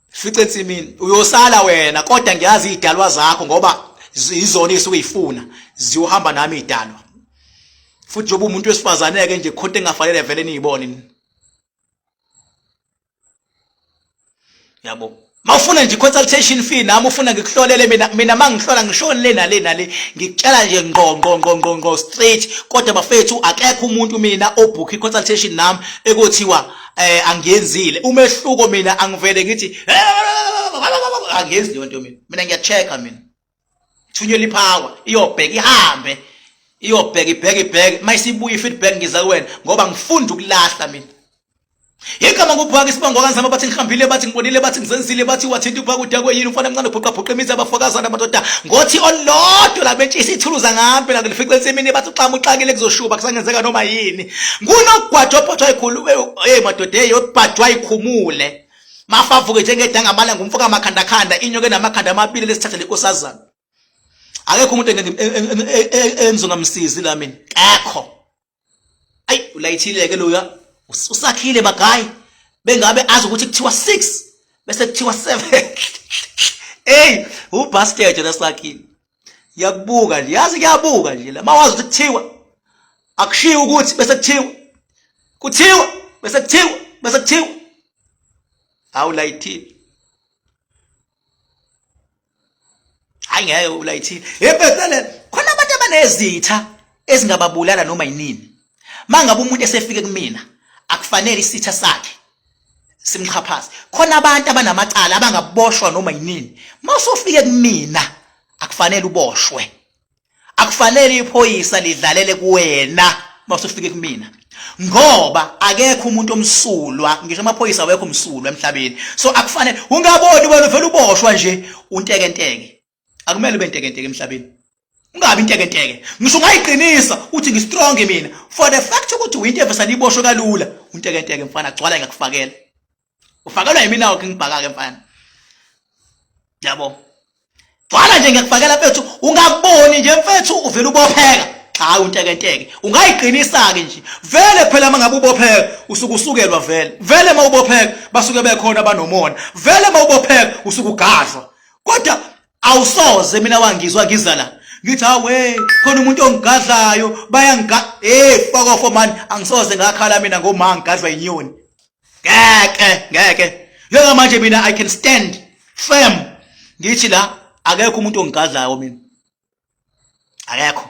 Fice ensimini uyosala wena kodwa ngiyazi izidalwa zakho ngoba izona ezisuke ifuna ziyohamba nami izidalwa. Futhi njengoba umuntu wesifazane ke nje khonto engafanele vele niyibone. Yabo. Mawufuna nje consultation fee nami ufuna ngikuhlolele mina mina mangihlola ngishoni le nale nale ngikutshela nje ngqo ngqo ngqo ngqo ngqo straight kodwa bafethu akekho umuntu mina obook consultation nami ekuthiwa eh angiyenzile umehluko mina angivele ngithi angiyenzi leyo nto mina mina ngiya-check-a mina thunyelwa ipower iyobheka ihambe iyobheka ibheke ibheke mayisibuya i-feedback ngiza kuwena ngoba ngifunda ukulahla mina Igama ngubhaka isibongo kanzama bathi ngihambile bathi ngibonile bathi ngizenzile bathi wathinta ubhaka udakwe yini umfana mncane ubhuqa bhuqa imizi abafokazana madoda ngothi olodwa labetshisa ithuluza ngampe la ngilifice ensimini bathi uxama uxakile kuzoshuba kusangenzeka noma yini ngunogwajo ophothwa ikhulu hey madoda hey obhajwa ikhumule mafavuke njengedangabala ngumfoka makhandakhanda inyoka enamakhanda amabili lesithatha lenkosazana akekho umuntu engizongamsizi la mina kekho ayi ulayithile ke loya usakhile bagayi bengabe azi ukuthi kuthiwa 6 bese kuthiwa 7 hey ubastard lasakhile yakubuka nje yazi kuyabuka nje la mawazi ukuthi kuthiwa akushiwo ukuthi bese kuthiwa kuthiwa bese kuthiwa bese kuthiwa hawu layithile hayi ngeke ulayithile yebhekele khona abantu abanezitha ezingababulala noma yinini mangabe umuntu esefike kumina akufanele isitha sakhe simxhaphaze khona abantu abanamacala abangaboshwa noma yinini mawusufike kumina akufanele uboshwe akufanele iphoyisa lidlalele kuwena mawusufike kumina ngoba akekho umuntu omsulwa ngisho amaphoyisa awekho msulwa emhlabeni so akufanele ungaboni wena uvela uboshwa nje untekenteke akumele ube ntekenteke emhlabeni ungabi intekenteke ngisho ungayiqinisa uthi ngistrong mina for the fact ukuthi uyinto evesane iboshwe kalula untekenteke mfana gcwala ngiyakufakela ufakelwa yimina wakhe ngibhaka ke mfana yabo gcwala nje ngiyakufakela mfethu ungakuboni nje mfethu uvela ubopheka hayi untekenteke ungayiqinisa-ke nje vele phela uma ngabe ubopheka usuke usukelwa vele vele uma ubopheka basuke bekhona abanomona vele uma ubopheka usuke ugadlwa kodwa awusoze mina wangizwa ngiza la ngithi hawe khona umuntu ongigadlayo bayangiga hey fuck off man angisoze ngakhala mina ngoma ngigadlwa inyoni ngeke ngeke njengamanje mina i can stand firm ngithi la akekho umuntu ongigadlayo mina akekho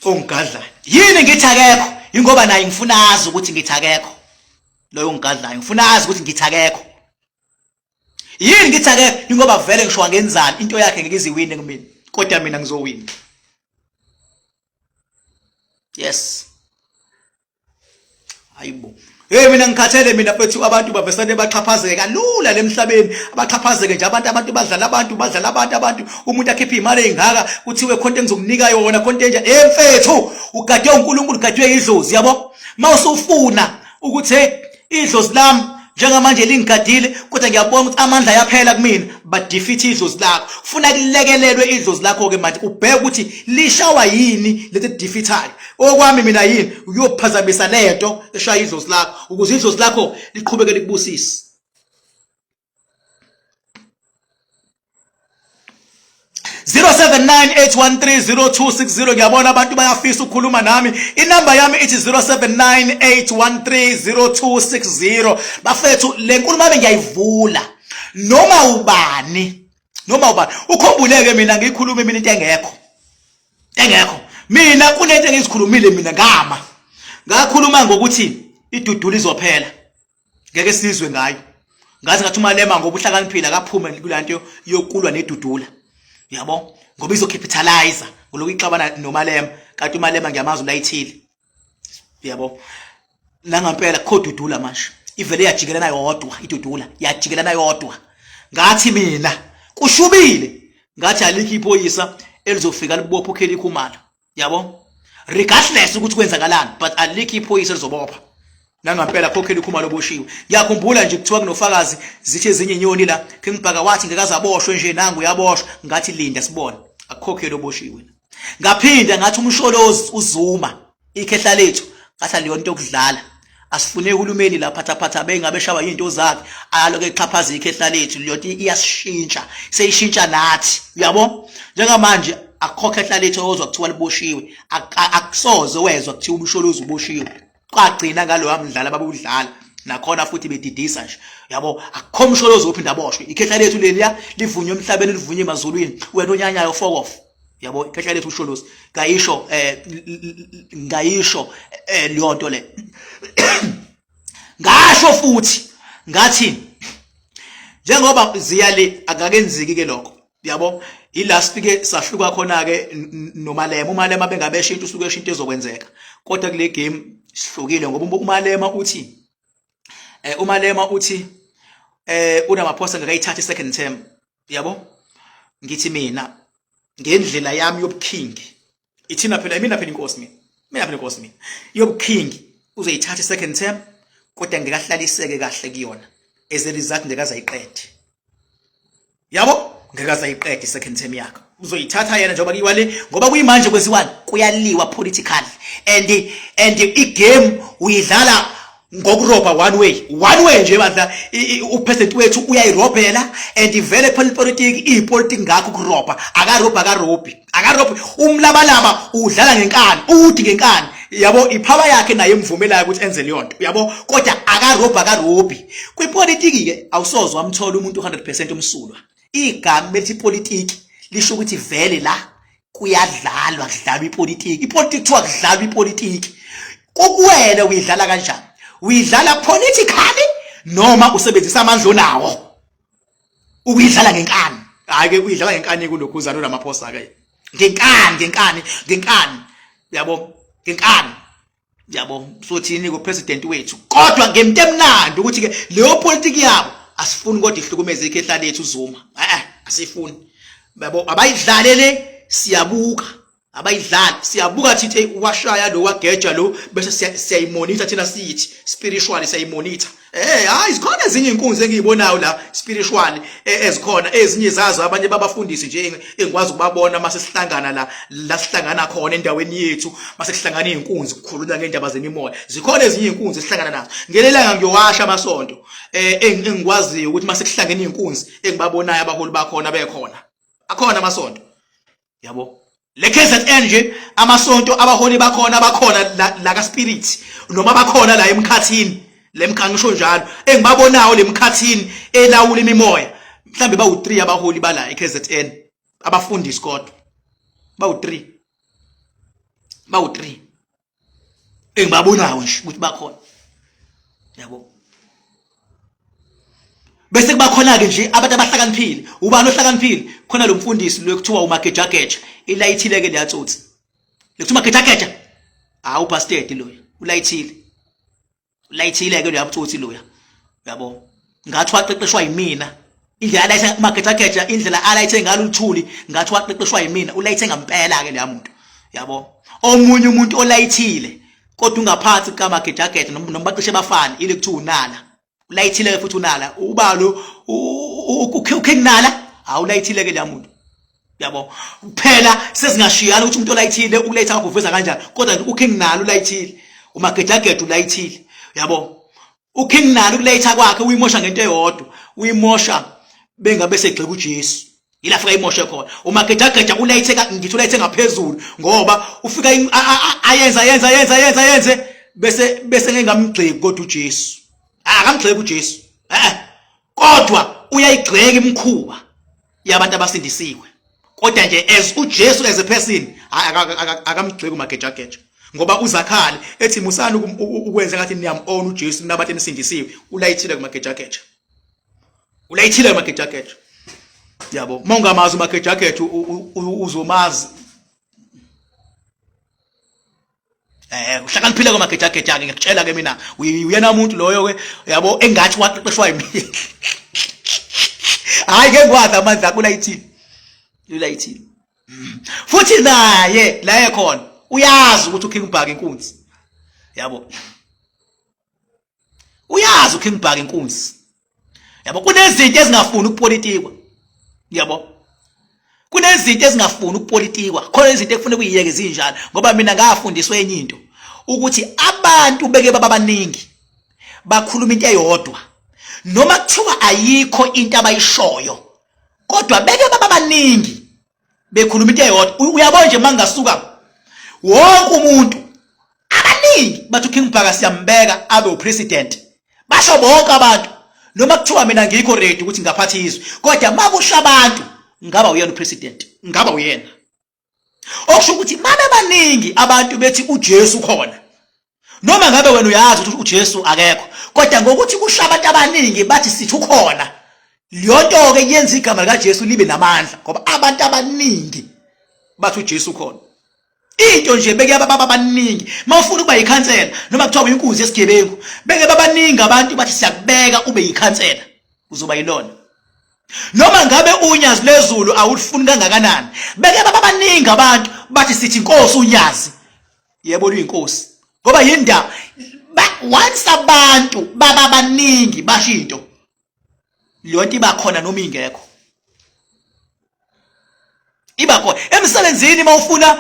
ongigadlayo yini ngithi akekho ingoba naye ngifuna azi ukuthi ngithi akekho loyo ongigadlayo ngifuna azi ukuthi ngithi akekho yini ngithi akekho ingoba vele ngisho angenzani into yakhe ngeke iziwine kumina kodwa mina ngizowina yes hayibo Hey mina ngikhathele mina mfethu abantu bavesane baxhaphazeke kalula lemhlabeni abaxhaphazeke nje abantu abantu badlala abantu badlala abantu abantu umuntu akhiphe imali engaka kuthiwe khonto engizokunika yona khonto enje hey mfethu ugade uNkulunkulu ugadwe idlozi yabo mawusufuna ukuthi hey idlozi lami njengamanje lingigadile kodwa ngiyabona ukuthi amandla ayaphela kumina badefeat idlozi lakho funa kulekelelwe idlozi lakho ke manje ubheke ukuthi lishawa yini leti defeatayo okwami mina yini uyophazamisa lento eshaya idlozi lakho ukuze idlozi lakho liqhubeke likubusise 0798130260. Ngiyabona abantu bayafisa ukukhuluma nami. Inamba yami ithi 0798130260. Bafethu, le nkulumo yami ngiyayivula noma ubani, noma ubani. Ukhumbuleke, mina ngikhulume mina into engekho, engekho. Mina kunento engizikhulumile mina, ngama ngakhuluma ngokuthi idudula izophela, ngeke sizwe ngayo. Ngathi uMalema ngoba uhlakaniphile, akaphume kulanto yokulwa nedudula, yabo, ngoba izocapitalize ngoloku ixabana noMalema, kanti uMalema ngiyamazi ulayithile, yabo. Nangampela kho dudula manje ivele yajikelana yodwa, idudula yajikelana yodwa. Ngathi mina kushubile, ngathi alikho iphoyisa elizofika libopha uKelly Khumalo, yabo, regardless ukuthi kwenzakalani, but alikho iphoyisa elizobopha. Nangampela khokhela uKhumalo oboshiwe. Ngiyakhumbula nje kuthiwa kunofakazi, zithi ezinye inyoni la, King Bhaka wathi ngeke aboshwe nje, nangu uyaboshwa. Ngathi linda sibone, akukhokhele oboshiwe. Ngaphinda ngathi uMsholozi, uZuma, ikhehla lethu, ngathi leyo nto yokudlala asifune uhulumeni la phathaphatha bengabe shawa izinto zakhe, aloke exhaphaza ikhehla lethu. Leyo nto iyasishintsha, seyishintsha nathi, uyabo. Njengamanje akukho khehla lethu ozwa kuthiwa liboshiwe, akusoze wezwa kuthiwa uMsholozi uboshiwe. Kwagcina ngaloya mdlalo ababudlala nakhona futhi bedidisa nje, yabo. Akukho Msholozi ophinda aboshwe. Ikhehla lethu leliya livunywe emhlabeni, livunywe emazulwini. Wena onyanyayo, fuck off, yabo. Ikhehla lethu uSholozi ngayisho, ngayisho leyo nto le. Ngasho futhi ngathi njengoba ziya le, akakenziki ke lokho, yabo. Ila sifike sahluka khona ke noMalema. UMalema bengabesha into, usuke esho into ezokwenzeka, kodwa kule game sihlukile ngoba uMalema uthi uRamaphosa ngakayithatha second term, yabo. Ngithi mina ngendlela yami yobuking, ithina phela, mina phela inkosi, mina phela inkosi, mina yobuking, uzoyithatha second term kodwa ngeke ahlaliseke kahle kuyona. As a result ngeke azayiqede, yabo, ngeke azayiqede second term yakhe. Uzoyithatha yena njengoba kuyiwa le, ngoba kuyimanje kwenziwani, kuyaliwa politically and igame uyidlala ngokurobha one way, one way nje bandla. Upresident wethu uyayirobhela and vele phela ipolitiki iyipolitiki, ngakho ukurobha. Akarobha, akarobhi, akarobhi. Umlabalaba udlala ngenkani, uthi ngenkani, yabo, ipower yakhe naye emvumelayo ukuthi enze leyo nto, yabo, kodwa akarobha, akarobhi. Kwipolitiki ke awusoze wamthola umuntu 100% umsulwa. Igama elithi politiki lisho ukuthi vele la kuyadlalwa, kudlalwa ipolitiki. Ipolitiki kuthiwa kudlalwa ipolitiki. Kukuwena uyidlala kanjani, uyidlala politically noma usebenzisa amandla onawo ukuyidlala ngenkani? Hayi ke, uyidlala ngenkani kulokhuzana uRamaphosa ke, ngenkani, ngenkani, ngenkani, yabo, ngenkani, yabo. Sothini ku president wethu? Kodwa ngento emnandi ukuthi ke leyo politiki yabo asifuni, kodwa ihlukumeze ikhehla lethu uZuma. Asifuni, yabo. Abayidlale le, siyabuka. Abayidlali, siyabuka. Thithi washaya lo, wageja lo, bese siyayimonitha thina, sithi spiritually siyayimonitha. Hayi, zikhona ezinye inkunzi engiyibonayo la spiritually, ezikhona ezinye zazo, abanye babafundisi nje engikwazi ukubabona mase sihlangana la sihlangana khona endaweni yethu, mase kuhlangana izinkunzi kukhulunywa ngendaba zemimoya. Zikhona ezinye izinkunzi esihlangana nazo. Ngelelanga ngiyowasha amasonto engikwaziyo ukuthi mase kuhlangene izinkunzi engibabonayo abaholi bakhona bekhona, akhona amasonto, yabo. Le KZN nje amasonto abaholi bakhona bakhona la ka spirit, noma bakhona la emkhathini, lemkhangisho njalo engibabonayo lemkhathini elawula imimoya, mhlambe bawu3 abaholi bala eKZN, abafundisi, kodwa bawu3, bawu3 engibabonayo nje ukuthi bakhona, yabo. Bese kuba khona ke nje abantu abahlakaniphile. Ubani ohlakaniphile khona? Lo mfundisi lo kuthiwa uMagejageja, ilayithile ke leyatsotsi lekuthiwa uMagejageja. Hawu, bastard loyo, ulayithile, ulayithile ke loya butsotsi loya, yabo. Ngathi waqeqeshwa yimina indlela alayithe uMagejageja, indlela alayithe ngalo uLuthuli, ngathi waqeqeshwa yimina. Ulayithe ngempela ke leya muntu, yabo. Omunye umuntu olayithile kodwa ungaphansi kukaMagejageja, noma bacishe bafane, ile kuthiwa uNala, ulayithile futhi uNala, ubalo uKing Nala. Hawu, ulayithile ke leya muntu, yabo. Kuphela sezingashiyana ukuthi umuntu olayithile ukulayitha kwakho uveza kanjani, kodwa nje uKing Nala ulayithile, uMagejageja ulayithile, yabo. UKing Nala ukulayitha kwakhe uyimosha ngento eyodwa, uyimosha bengabe segxeka uJesu. Yila fika imoshe khona. Umagejageja ulayithe ngithi ulayithe ngaphezulu ngoba ufika ayenza yenza yenza yenza yenze bese bese ngengamgxeki kodwa uJesu. Akamgxeki uJesu. Eh kodwa uyayigxeka imikhuba yabantu abasindisiwe. Kodwa nje as uJesu as a person akamgxeki umagejageja. Ngoba uzakhale ethi musani ukwenza ngathi niyam-own uJesu nabantu enisindisiwe ulayithile kumagejageja. Ulayithile umagejageja. Yabo, uma ungamazi umagejageja uzomazi. Eh, uhlakaniphile kwamagejageja ke ngiyakutshela ke mina. Uyena umuntu loyo ke yabo engathi waqeqeshwa yimi. Hayi ke ngikwazi amandla akho ulayithile. Ulayithile. Futhi naye la ekhona uyazi ukuthi uKing Bhaka inkunzi. Yabo. Uyazi uKing Bhaka inkunzi. Yabo kunezinto ezingafuni ukupolitikwa. Yabo. Kunezinto ezingafuni ukupolitikwa. Khona izinto ekufanele kuyiyeke zinjalo ngoba mina ngafundiswa enye into ukuthi abantu beke babaningi bakhuluma into eyodwa noma kuthiwa ayikho into abayishoyo kodwa beke babaningi bekhuluma into eyodwa. Uyabona nje mangasuka wonke umuntu abaningi bathi uKing Bhaka siyambeka abe upresident, basho bonke abantu noma kuthiwa mina ngikho ready ukuthi ngaphatha izwe, kodwa makusho abantu ngaba uyena upresident, ngaba uyena. Okusho ukuthi mabe baningi abantu bethi uJesu khona, noma ngabe wena uyazi ukuthi uJesu akekho, kodwa ngokuthi kusho abantu abaningi bathi sithi ukhona, leyo nto ke yenza igama likaJesu libe namandla ngoba abantu abaningi bathi uJesu khona. Into nje beke baba baningi mawufuna ukuba yikhansela noma kuthiwa uyinkunzi yesigebengu, beke babaningi abantu bathi siyakubeka ube yikhansela, uzoba yilona. Noma ngabe unyazi lezulu awulifuni kangakanani, beke babaningi abantu bathi sithi inkosi unyazi, yebo luyinkosi, ngoba yindaba once abantu baba baningi basho into leyo nto iba khona noma ingekho, iba khona. Emsebenzini uma ufuna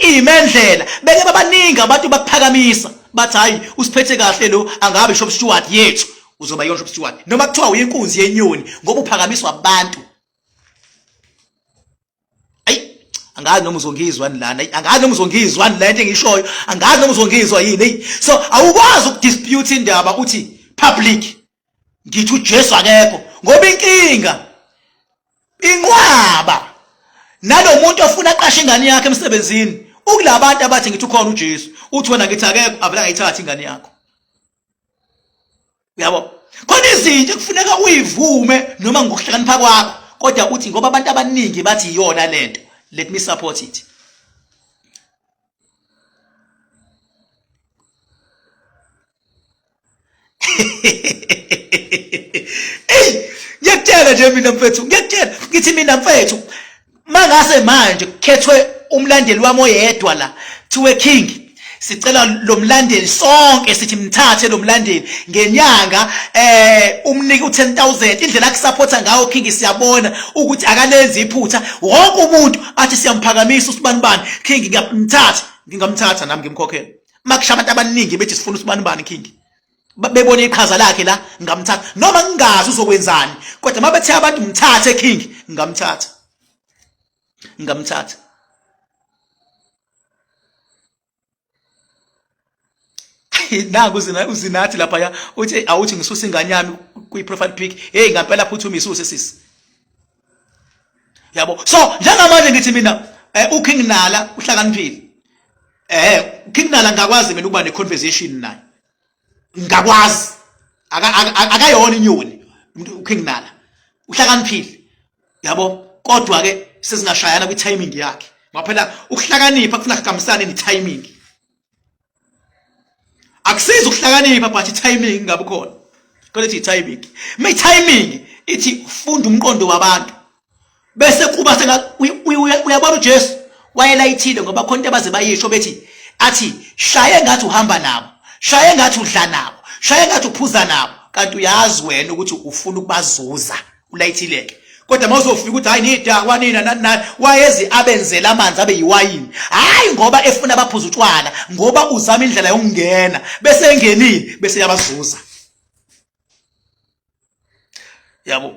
imendlela beke babaningi abantu bakuphakamisa bathi hayi usiphethe kahle lo, angabe shop steward yethu, uzoba yona shop steward noma kuthiwa uyinkunzi yenyoni ngoba uphakamiswa abantu. Ayi angazi noma uzongizwa lana, angazi noma uzongizwa le nto engishoyo, angazi noma uzongizwa yini. Hey, so awukwazi ukudispute indaba uthi public ngithi uJesu akekho, ngoba inkinga inqwaba nalomuntu ofuna aqashe ingane yakhe emsebenzini ukulabantu abathi ngithi ukhona uJesu, uthi wena ngithi akekho, avela ngayithatha ingane yakho. Uyabo, khona izinto ekufuneka uyivume noma ngokuhlakanipha kwakho, kodwa uthi ngoba abantu abaningi bathi iyona lento, let me support it. Ey, ngiyakutshela nje mina mfethu, ngiyakutshela ngithi mina mfethu, mangase manje kukhethwe umlandeli wami oyedwa la, thiwe King, sicela lo mlandeli sonke sithi mthathe lo mlandeli ngenyanga umnike u10000, indlela akusupporta ngayo King siyabona ukuthi akalenzi iphutha, wonke umuntu athi siyamphakamisa usibanibani King, ngiyamthatha, ngingamthatha nami ngimkhokhele. Makusha abantu abaningi bethi sifuna usibanibani King, bebona iqhaza lakhe la, ngamthatha noma ngingazi uzokwenzani, kodwa mabethe abantu mthathe King, ngamthatha, ngamthatha. Nangu uzinathi lapha ya uthi awuthi ngisusa ingane yami kwi profile pic, hey ngampela phuthuma isuse sisi. Yabo, so njengamanje ngithi mina uKing Nala uhlakaniphile. King Nala ngakwazi mina ukuba ne conversation naye, ngakwazi, akayona inyoni uKing Nala, uhlakaniphile yabo, kodwa ke sesingashayana kwi timing yakhe, ngoba phela ukuhlakanipha kufuna kuhambisane ne timing. Akusizi ukuhlakanipha but i-timing ingabe khona, kodwa ithi i-timing, ma i-timing ithi funda umqondo wabantu bese kuba senga uyabona uJesu wayelayithile, ngoba khona into abaze bayisho bethi athi shaye ngathi uhamba nabo, shaye ngathi udla nabo, shaye ngathi uphuza nabo, kanti uyazi wena ukuthi ufuna ukubazuza, ulayithileke. Kodwa mawuzofika ukuthi hayi nidakwa nina nani nani, wayezi abenzela amanzi abe yiwayini, hayi ngoba efuna baphuza utshwala, ngoba uzama indlela yokungena, bese engenile bese yabazuza. Yabo.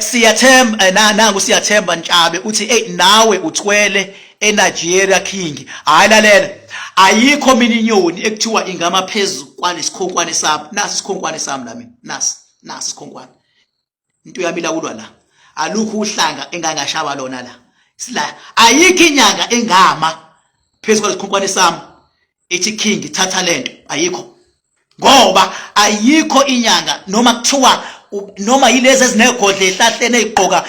Siyathemba nangu Siyathemba Ntshabe uthi hey nawe uthwele eNigeria King. Hayi lalela. Ayikho mina inyoni ekuthiwa ingama phezu kwalesikhonkwane sami. Nasi isikhonkwane sami la mina. Nasi, nasi isikhonkwane. Into yami ilawulwa la. Alukho uhlanga engangashaba lona la. Sila ayikho inyanga engama phezu kwalesikhonkwane sami. Ithi King thatha lento ayikho. Ngoba ayikho inyanga noma kuthiwa noma yilezi ezinegodla ehlahleni ezigqoka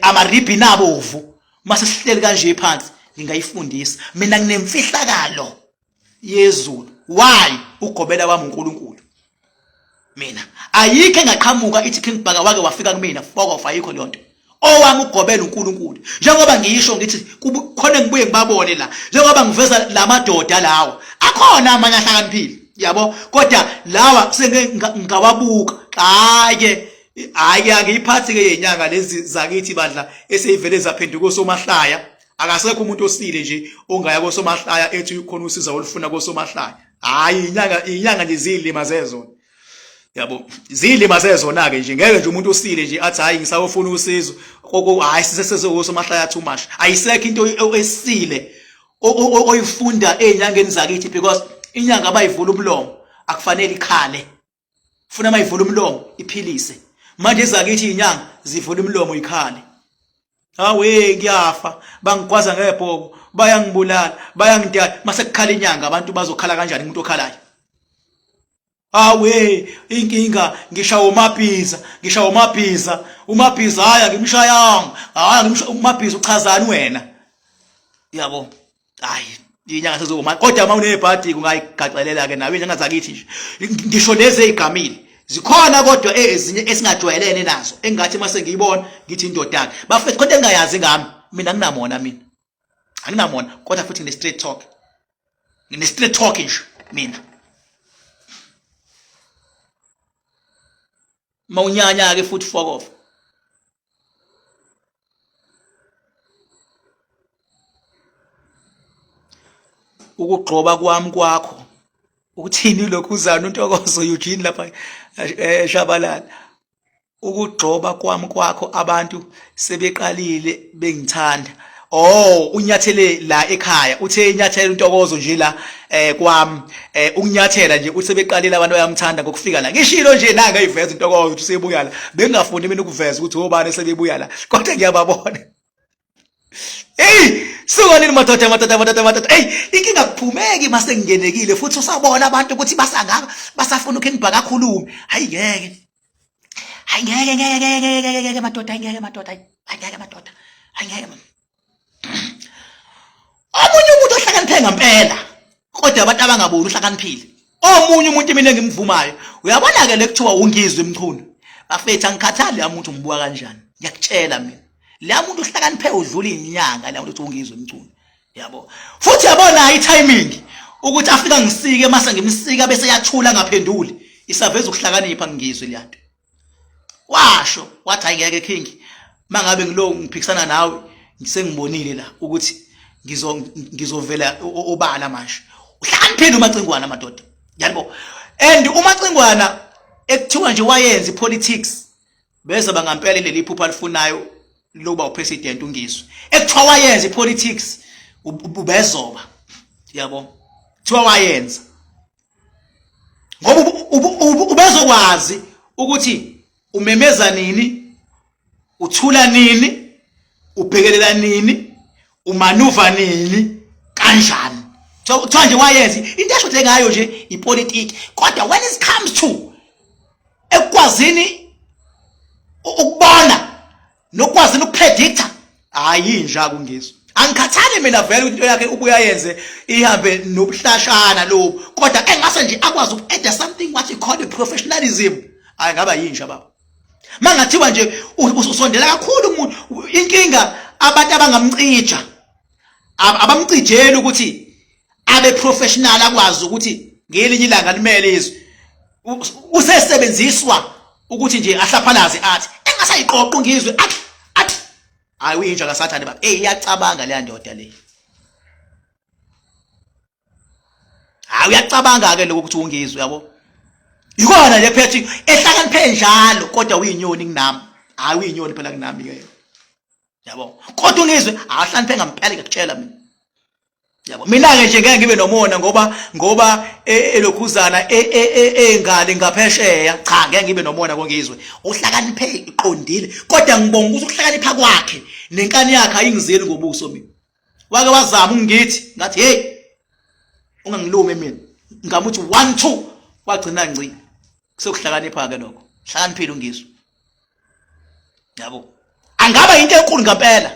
amaribhi nabovu mase sihleli kanje phansi ngingayifundisa mina nginemfihlakalo yezulu. Why ugobela wami uNkulunkulu? Mina ayikho engaqhamuka ithi King Bhaka wake wafika kumina, fuck off, ayikho leyo nto. Owami ugobela uNkulunkulu. Njengoba ngisho ngithi khona ngibuye ngibabone la, njengoba ngiveza lamadoda lawa akhona amanye ahlakaniphile yabo, kodwa lawa sengingawabuka hayi hayi angiyiphathi ke yenyanga lezi zakithi bandla eseyivele zaphenduka osomahlaya. Akasekho umuntu osile nje ongaya kosomahlaya ethi khona usiza olufuna kosomahlaya. Hayi inyanga, inyanga nje zilima zezona yabo, zilima zezona ke nje. Ngeke nje umuntu osile nje athi hayi ngisawufuna usizo koko, hayi sisesezosomahlaya too much. Ayisekho into esile oyifunda ezinyangeni zakithi, because inyanga abayivula umlomo akufanele ikhale, funa mayivula umlomo iphilise. Manje ezakithi inyanga zivula umlomo ikhale, hawe ngiyafa, bangigwaza ngebhoko, bayangibulala, bayangidala. Mase kukhala inyanga abantu bazokhala kanjani umuntu okhalayo? Hawe inkinga ngishawa umabhiza, ngishawa umabhiza, umabhiza hayi angimshayanga, hayi angimshaya umabhiza. Uchazani wena yabo? Hayi inyanga sezoma, kodwa uma unebhadi kungayigaxelela ke nawe inyanga zakithi nje, ngisho lezi ezigamile zikhona, kodwa ezinye esingajwayelene nazo engathi mase ngiyibona ngithi indoda yakhe bafethu, kodwa engayazi ngami mina nginamona, mina anginamona, kodwa futhi ngine straight talk, ngine straight talk nje mina. Mawunyanya ke futhi fuck off. Ukugxoba kwami kwakho ukuthini lokhu uzana uNtokozo Eugene lapha eShabalala? Ukugxoba kwami kwakho abantu sebeqalile bengithanda. Oh, unyathele la ekhaya, uthe inyathela uNtokozo nje la kwami, ukunyathela nje uthi sebeqalile abantu bayamthanda ngokufika la. Ngishilo nje nanga iveza uNtokozo ukuthi usebuya la, bengingafuni mina ukuveza ukuthi obani sebebuya la, kodwa ngiyababona. Hey, suka nini madoda, madoda, madoda, madoda. Hey, inkinga kuphumeki mase ngingenekile futhi usabona abantu ukuthi basangaka basafuna uKing Bhaka akhulume. Hayi ngeke. Hayi ngeke, ngeke, ngeke, ngeke, ngeke madoda, hayi ngeke madoda, hayi ngeke madoda. Hayi ngeke. Omunye umuntu ohlakaniphe ngempela, kodwa abantu abangaboni uhlakaniphile. Omunye umuntu mina engimvumayo, uyabona ke lekuthiwa uNgizwe Mchunu. Bafethu angikhathali umuntu umbuka kanjani. Ngiyakutshela mina. La muntu uhlakaniphe udlula inyanga la muntu uNgizwe Mchunu. Yabo. Futhi yabona i-timing ukuthi afika ngisike mase ngimsika bese yathula ngaphenduli. Isaveza ukuhlakanipha ngizwe leyanto. Washo wathi hayi ngeke King, mangabe ngilo ngiphikisana nawe sengibonile la ukuthi ngizovela obala manje. Uhlakaniphile uMacingwana madoda. Yabo. And uMacingwana ekuthiwa nje wayenza ipolitics bese bangampela leli phupha alifunayo lokuba upresident uNgizwe. Ekuthiwa wayenza ipolitics ubezoba. Yabo. Kuthiwa wayenza. Ngoba ubezokwazi ukuthi umemeza nini, uthula nini, ubhekelela nini, umanuva nini, kanjani. Kuthiwa nje wayenza into eshode ngayo nje ipolitiki, kodwa when it comes to ekukwazini ukubona nokwazini ukupredicta, hayi inja kungizwe. Angikhathali mina vele ukuthi into yakhe ubuya yenze ihambe nobuhlashana lobu, kodwa engase nje akwazi uku-add something what you call a professionalism, hayi ngaba yinja baba. Mangathiwa nje usondela kakhulu umuntu, inkinga abantu abangamcija abamcijeli ukuthi abe professional, akwazi ukuthi ngelinye ilanga limele izwe. Usesebenziswa ukuthi nje ahlaphalaze athi engasayiqoqa uNgizwe athi athi hayi uyinja kaSathane baba. Hey, iyacabanga leya ndoda le. Hayi uyacabanga ke lokho ukuthi uNgizwe yabo. Ikona le phethe ehlakaniphe njalo, kodwa uyinyoni kunami. Hayi, uyinyoni phela kunami ke, yabo. Kodwa uNgizwe ahlakaniphe ngampela, ngiyakutshela mina, yabo. Mina-ke nje ngeke ngibe nomona ngoba elokhuzana e, e, e, engale ngaphesheya. Cha, ngeke ngibe nomona koNgizwe, uhlakaniphe iqondile. Kodwa ngibonga ukuthi ukuhlakanipha kwakhe nenkani yakhe ayingizeli ngobuso mina. Wake wazama ungithi, ngathi, hey, ungangilume mina. Ngamuthi 1 2, wagcina ngci. Sekuhlakanipha-ke lokho, hlakaniphile uNgizwe, yabo. Angaba into enkulu ngempela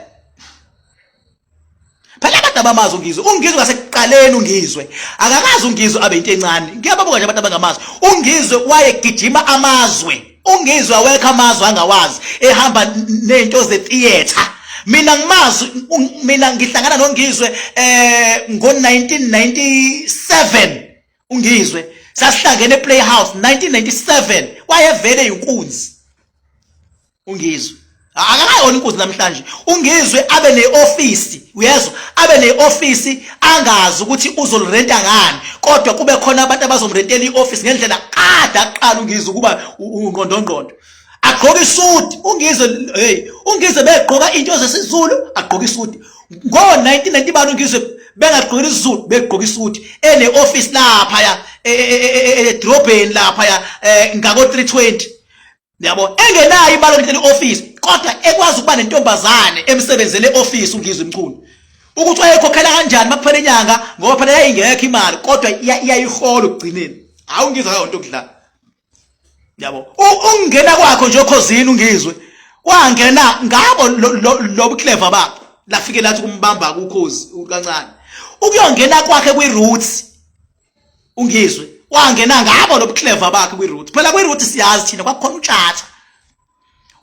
phela. Abantu abamazi uNgizwe, uNgizwe ngasekuqaleni, uNgizwe akakazi uNgizwe abe into encane. Ngiyababuka nje abantu abangamazi uNgizwe. Wayegijima amazwe uNgizwe, awekho amazwe angawazi, ehamba nezinto ze-theatre. Mina ngimazi, mina ngihlangana noNgizwe ngo-1997. UNgizwe sasihlangene ePlayhouse 1997. Wayevele inkunzi uNgizwe, akakayona inkunzi namhlanje. UNgizwe abe ne-ofisi, uyezwa, abe ne-ofisi angazi ukuthi uzolirenta ngani, kodwa kube khona abantu abazomrentela i-ofisi ngendlela kade aqala uNgizwe ukuba ungqondongqondo. Agqoke isudi uNgizwe, hey, uNgizwe begqoka into zesiZulu, agqoke isudi ngo-1990 bani. UNgizwe bengagqokile isiZulu, begqoka isudi, ene-office laphaya edrobheni laphaya ngako-320, yabo, engenayo imali yokuhlela i-office, kodwa ekwazi ukuba nentombazane emsebenzele e-office. UNgizwe Mchunu, ukuthi wayekhokhela kanjani makuphela inyanga, ngoba phela yayingekho imali, kodwa iyayihola ukugcineni. Hawu, uNgizwe akayonto okudlala, yabo. Ukungena kwakho nje oKhozini, uNgizwe wangena ngabo lobu clever bakhe, lafike lathi kumbamba kuKhozi kancane. Ukuyongena kwakhe kwi-Roots, uNgizwe wangena ngabo lobu clever bakhe kwi-Roots. Phela kwi-Roots siyazi thina kwakukhona uTshatha,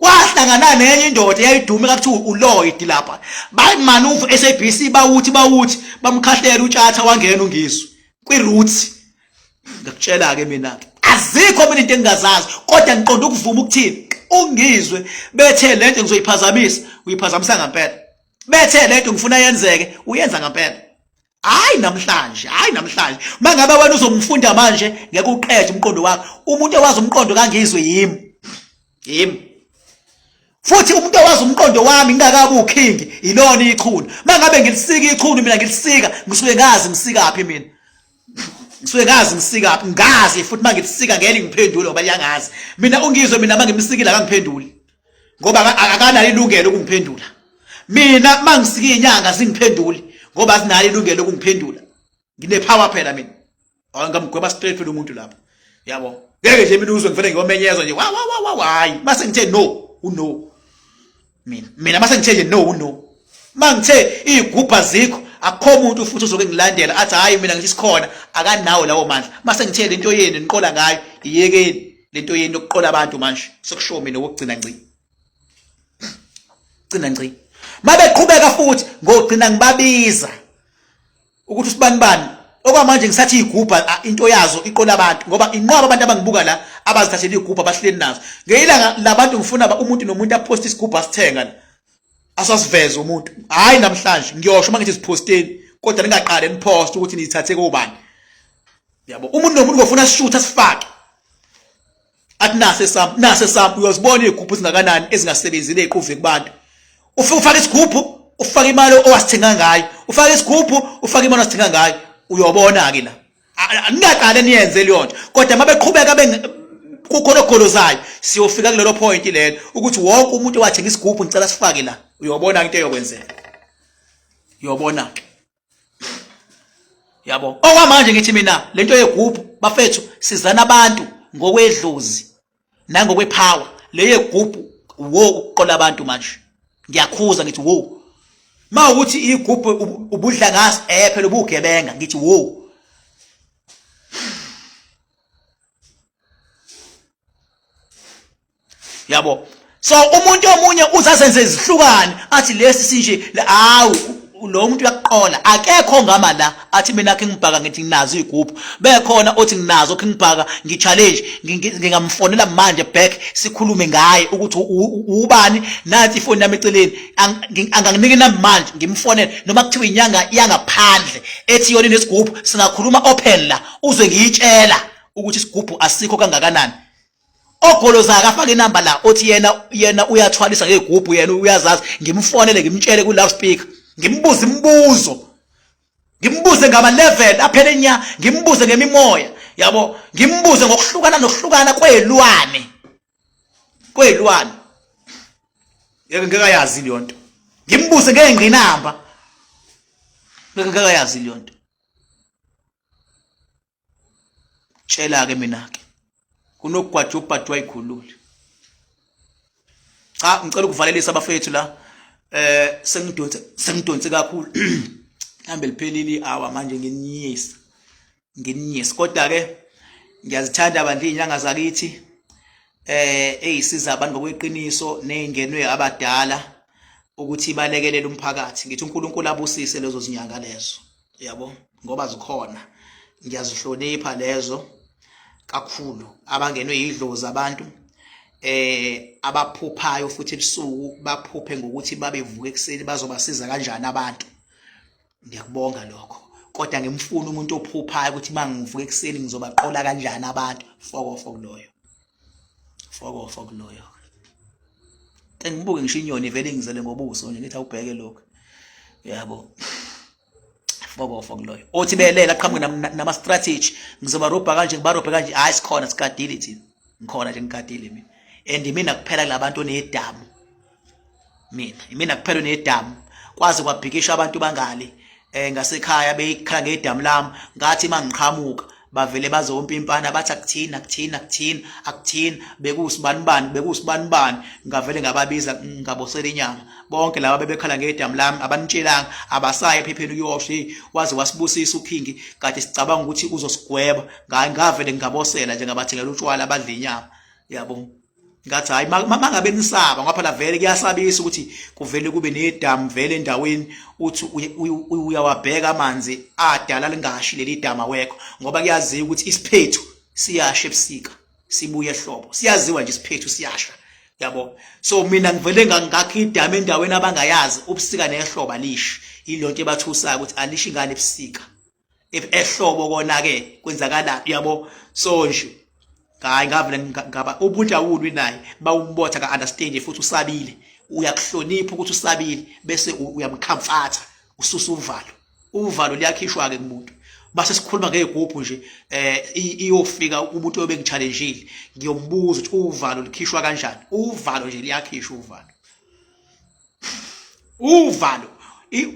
wahlangana nenye indoda eyayidume kakuthiwa uLloyd lapha, bayimanuva SABC, bawuthi bamkhahlela uTshatha, wangena uNgizwe kwi-Roots. Ngakutshela ke mina ke, azikho mina into engingazazi, kodwa ngiqonda ukuvuma ukuthini, uNgizwe bethe lento ngizoyiphazamisa, uyiphazamisa ngempela. Bethe lento ngifuna yenzeke, uyenza ngempela. Hayi namhlanje, hayi namhlanje. Mangabe wena uzomfunda manje, ngeke uqede umqondo wakho. Umuntu owazi umqondo kaNgizwe yimi, yimi. Futhi umuntu owazi umqondo wami ngingakabi uking ilona ichunu. Mangabe ngilisika ichunu, mina ngilisika ngisuke ngazi ngisikaphi mina, ngisuke ngazi ngisikaphi, ngazi futhi mangilisika ngeke ngiphendule ngoba liyangazi mina. UNgizwe mina mangimsikile akangiphenduli ngoba akanalo ilungelo ukungiphendula. Mina mangisika inyanga zingiphenduli ngoba zinalo ilungelo ukungiphendula. Ngine-power phela mina. Ngamgweba straight phela umuntu lapho, yabo. Ngeke nje mina uzwe ngivele ngiyomenyezwa nje, wa wa wa wa. Hayi, mase ngithe no, uno. Mina mase ngithe nje no, uno. Mangithe igubha zikho, akukho umuntu futhi uzoke ngilandela athi hayi, mina ngithi sikhona. Akanawo lawo mandla. Mase ngithe lento yenu niqola ngayo, iyekeni lento yenu yokuqola abantu. Manje sekusho mina wokugcina ngci, gcina ngci. Mabeqhubeka futhi, ngogcina ngibabiza ukuthi usibani bani. Okwamanje ngisathi igubha into yazo iqola abantu, ngoba inqwaba abantu abangibuka la abazithathela igubha, abahleli nazo. Ngeyilanga labantu ngifuna umuntu nomuntu aposte isigubhu asithenga la, asasiveze umuntu. Hayi namhlanje ngiyosho uma ngithi ziphosteni, kodwa ningaqale nipost ukuthi niyithathe kobani, yabo. Umuntu nomuntu ngofuna sishuthe asifake, athi nase sami, nase sami. Uyozibona izigubhu ezingakanani ezingasebenzile eziquve kubantu. Ufike ufake isigubhu, ufake imali owasithenga ngayo, ufake isigubhu, ufake imali owasithenga ngayo. Uyobona ke la. Ningaqale niyenze leyo nto, kodwa uma beqhubeka kukhona ogolozayo, siyofika kulelo point lelo ukuthi wonke umuntu owathenga isigubhu ngicela sifake la. Uyobona into eyokwenzeka, uyobona ke, yabo. Okwamanje ngithi mina lento yegubhu, bafethu, sizana abantu ngokwedlozi nangokwepower. Le yegubhu wo ukuqola abantu manje, ngiyakhuza ngithi wo. Ma ukuthi igubhu ubudla ngaso, phela ubugebenga, ngithi wo. Yabo, so umuntu omunye uzazenze izihlukane, athi lesi sinje. Hawu, lo muntu uyakuqola. Akekho ngama la athi mina khe ngibhaka ngithi nginazo igubhu, bekhona othi nginazo khe ngibhaka. Ngi-challenge, ngingamfonela manje back sikhulume ngaye ukuthi ubani. Nansi ifoni yami eceleni, anganginika inamba manje ngimfonele, noma kuthiwa inyanga yangaphandle ethi yona inesigubhu, singakhuluma open la, uzwe ngiyitshela ukuthi isigubhu asikho kangakanani. Ogoloza akafake inamba la othi yena yena uyathwalisa ngegubhu, yena uyazazi. Ngimfonele ngimtshele ku loudspeaker, ngimbuze imibuzo, ngimbuze ngama level aphele nya, ngimbuze ngemimoya yabo, ngimbuze ngokuhlukana nokuhlukana kwelwane kwelwane. Ngeke ngeke ayazi leyo nto. Ngimbuze ngengqinamba, ngeke ngeke ayazi leyo nto. Tshela ke mina ke kunogwaja ubhajwa ikhulule. Cha, ngicela ukuvalelisa abafethu la, sengidonse sengidonse kakhulu, mhlambe liphelile i-hour manje, ngininyisa ngininyisa, kodwa ke ngiyazithanda bandla izinyanga zakithi eyisiza abantu ngokweqiniso nezingenwe abadala ukuthi balekelele umphakathi. Ngithi uNkulunkulu abusise lezo zinyanga lezo, yabo, ngoba zikhona, ngiyazihlonipha lezo kakhulu, abangenwe yidlozi, abantu abaphuphayo futhi ebusuku baphuphe ngokuthi babevuka ekuseni bazobasiza kanjani abantu. Ngiyakubonga lokho, kodwa ngimfuna umuntu ophuphayo ukuthi mangivuka ekuseni ngizobaqola kanjani abantu. Fokofo kuloyo, fokofo kuloyo. Ke ngibuke ngisho inyoni ivele ingizele ngobuso nje, ngithi awubheke lokho, yabo. Fokofo kuloyo othi belela qhamuke nama strategy, ngizobarobha kanje, ngibarobhe kanje. Hayi, sikhona, sigadile thina, ngikhona nje, ngigadile mina, and mina kuphela kulabantu onedamu, mina imina kuphela onedamu. Kwaze kwabhikisha abantu bangali ngasekhaya beyikhala ngedamu lami, ngathi mangiqhamuka bavele bazompimpana, bathi akuthina, akuthina, akuthina, akuthina, bekusibani bani, bekusibani bani. Ngavele ngababiza, ngabosela inyama bonke laba bebekhala ngedamu lami. Abanitshelanga, abasayi ephepheni ukuyosho, hey, waze wasibusisa uKing, kade sicabanga ukuthi uzosigweba. Ngavele ngabosela nje, ngabathengela utshwala, badla inyama, yabo. Ngathi hayi, mangabe nisaba, ngoba phela vele kuyasabisa ukuthi kuvele kube nedamu vele endaweni, uthi uyawabheka amanzi adala lingashi leli dama wekho, ngoba kuyaziwa ukuthi isiphethu siyasha ebusika sibuye ehlobo, siyaziwa nje isiphethu siyasha, yabo. So mina ngivele ngakha idamu endaweni abangayazi, ubusika nehlobo alishi. Ilonto ebathusayo ukuthi alishi ngane ebusika, ehlobo kona ke kwenzakala, yabo. So nje hayi, ngavele ngaba ubuntu awulwi naye, bawumbotha ka understand futhi usabile, uyakuhlonipha ukuthi usabile, bese uyamkhamfatha, ususa uvalo. Uvalo liyakhishwa ke kumuntu. Base sikhuluma ngegubhu nje, iyofika umuntu obe ngichallengeile, ngiyombuza ukuthi uvalo likhishwa kanjani. Uvalo nje liyakhishwa uvalo, uvalo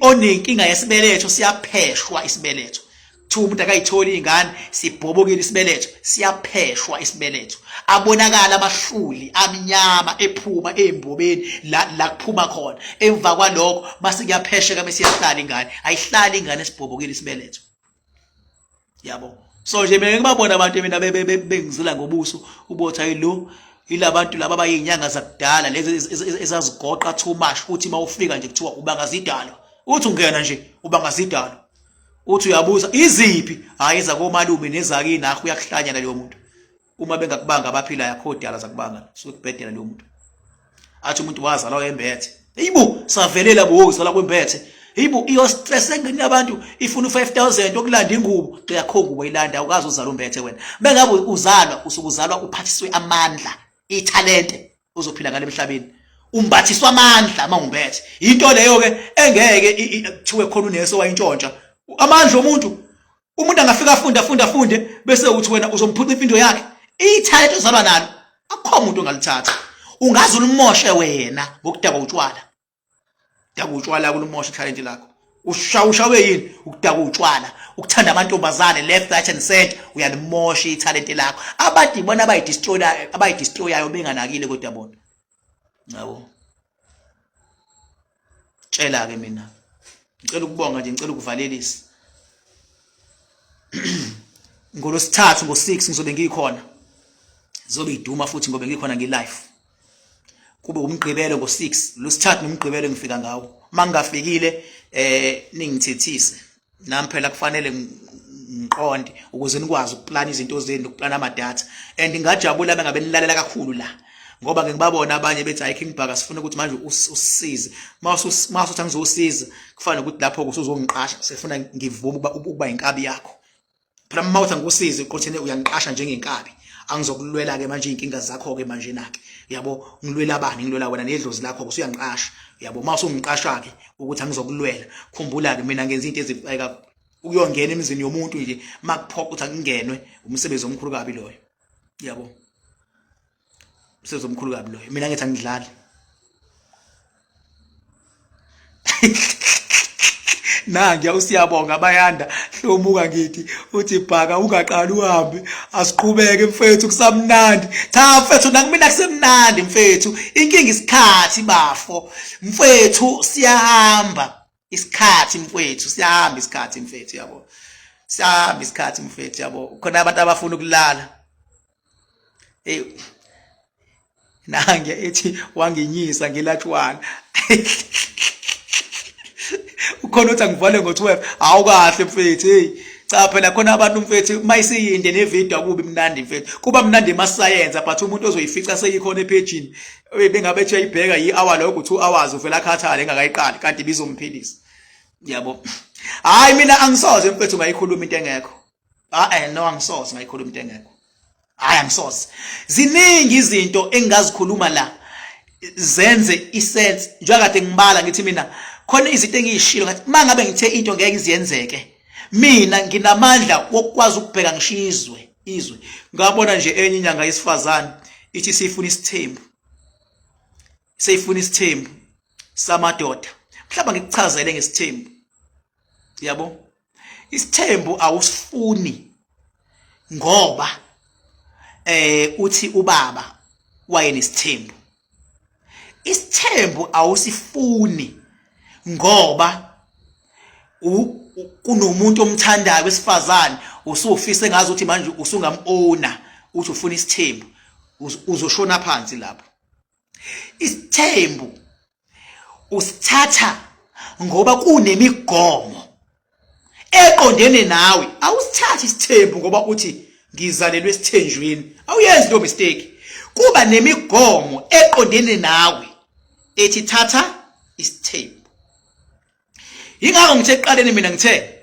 onenkinga yesibeletho siyapheshwa isibeletho. Kuthiwa umuntu akayitholi ingane, sibhobokile isibeletho, siyapheshwa isibeletho, abonakala amahluli amnyama ephuma embobeni la la kuphuma khona. Emva kwalokho mase kuyaphesheka, bese iyahlala ingane. Ayihlali ingane esibhobokile isibeletho, yabo. So nje mina ngibabona abantu mina bengizila ngobuso, ubothi ayilo ilabantu laba abayinyanga zakudala lezi ezazigoqa too much. Uthi mawufika nje kuthiwa ubangazidalwa, uthi ungena nje ubangazidalwa, uthi uyabuza iziphi, hayi ezakomalume nezakini, nakho uyakuhlanya leyo muntu. Uma bengakubanga abaphilayo, akho dala zakubanga, suke kubhedela leyo muntu. Athi umuntu wazalwa embethe, heyibo, savelela bo, uzalwa kwembethe, heyibo, iyo stress engene abantu ifuna u5000 okulanda ingubo, yakho ngubo ilanda, awukazi uzalwa umbethe wena. Bengabe uzalwa, usuke uzalwa uphathiswe amandla, ithalente uzophila ngale emhlabeni, umbathiswa amandla uma umbethe. Into leyo ke engeke kuthiwe khona uneso wayintshontsha amandla omuntu. Umuntu angafika afunde afunde afunde, bese uthi wena uzomphuca imfundo yakhe. Ithalente ozalwa nalo akukho umuntu ongalithatha. Ungaze ulimoshe wena ngokudakwa utshwala, daka utshwala kulumosha ithalente lakho. Ushawushawe yini ukudaka utshwala, ukuthanda amantombazane left, right and center, uyalimosha ithalente lakho. Abantu ibona abayidestroyayo, abayidestroyayo benganakile, kodwa bona, yabo. Tshela ke mina, ngicela ukubonga nje, ngicela ukuvalelisa. Ngolosithathu ngo6 ngizobe ngikhona, zobe iduma futhi ngobe ngikhona ngi-live, kube umgqibelo ngo6, losithathu nomgqibelo ngifika ngawo. Mangingafikile ningithethise nami phela, kufanele ngiqonde ukuze nikwazi ukuplana izinto zenu, ukuplana amadatha. And ngingajabula bengabe nilalela kakhulu la, ngoba ngike ngibabona abanye bethi hayi, King Bhaka, sifuna ukuthi manje usisize. Mawusuthi angizosiza, kufana nokuthi lapho usuzongiqasha, sefuna ngivume ukuba inkabi yakho. Phela uma uthi angikusize, uqothene uyangiqasha njengenkabi. Angizokulwela ke manje inkinga zakho ke manje nake. Yabo ngilwela bani ngilwela wena nedlozi lakho usuyangiqasha. Yabo uma usungiqasha ke ukuthi angizokulwela. Khumbula ke mina ngenza into ezifaka ukuyongena emizini yomuntu nje makuphoqa ukuthi angingenwe umsebenzi omkhulu kabi loyo. Yabo. Umsebenzi omkhulu kabi loyo. Mina ngithi angidlali. Nangiya usiyabonga bayanda hlomuka ngithi uthi bhaka ungaqali uhambe asiqhubeke mfethu kusamnandi cha mfethu nakumina kusemnandi mfethu inkinga isikhathi bafo mfethu siyahamba isikhathi mfethu siyahamba isikhathi mfethu yabo siyahamba isikhathi mfethu yabo khona abantu abafuna ukulala hey nange ethi wanginyisa ngilatshwana ukhona uthi angivale ngo-12 hawu kahle mfethu hey cha phela khona abantu mfethu mayisiyinde nevideo akubi mnandi mfethu kuba mnandi emasayenza but umuntu ozoyifica seyikhona ephejini bengabe ethi uyayibheka yi-hour lokho 2 hours uvela akhathale engakayiqali kanti ibizomphilisa yabo hayi mina angisoze mfethu ngayikhuluma into engekho Ah eh no angisoze ngayikhuluma into engekho. Hayi angisoze. Ziningi izinto engingazikhuluma la zenze isense njengoba ngibala ngithi mina khona izinto engiyishilo ngathi mangabe ngithe into ngeke iziyenzeke mina nginamandla wokukwazi ukubheka ngishizwe izwe ngabona nje enye inyanga yesifazane ithi sifuna isithembu seyifuna isithembu samadoda mhlawumbe ngikuchazele ngesithembu yabo Isithembu awusifuni ngoba eh uthi ubaba wayenesithembu. Isithembu awusifuni ngoba kunomuntu omthandayo wesifazane usufise ngazi ukuthi manje usungam-owner uthi ufuna isithembu uzoshona phansi lapho. Isithembu usithatha ngoba kunemigomo eqondene nawe awusithathi isithembu ngoba uthi ngizalelwe esithenjweni awuyenzi leyo mistake kuba nemigomo eqondene nawe ethi thatha isithembu Yingakho ngithe ekuqaleni mina ngithe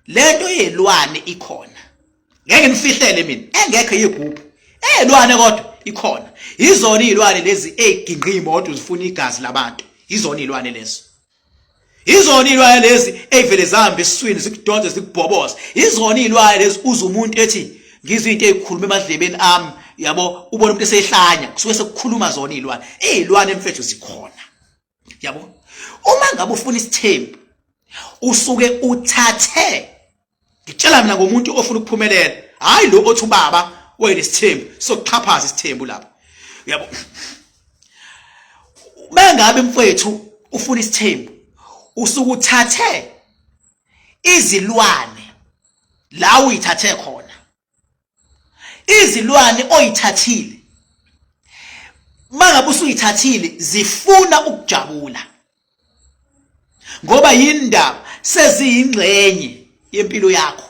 lento yelwane ikhona. Ngeke nifihlele mina engekho yigubhu. Eyelwane kodwa ikhona. Izona izilwane lezi eziginqa imoto zifuna igazi labantu. Izona izilwane lezo. Izona izilwane lezi ezivele zihamba esiswini zikudonse zikubhoboze. Izona izilwane lezi uze umuntu ethi ngizwe into ezikhuluma emadlebeni ami yabo ubona umuntu esehlanya kusuke sekukhuluma zona izilwane. Izilwane mfethu zikhona. yabo uma ngabe ufuna isithembu usuke uthathe ngitshela mina ngomuntu ofuna ukuphumelela hayi lo othi ubaba wayenesithembu sokuxhaphaza isithembu lapha yabo bengabe mfowethu ufuna isithembu usuke uthathe izilwane la uyithathe khona Izilwane oyithathile mangabe usuyithathile zifuna ukujabula ngoba yindaba seziyingxenye yempilo yakho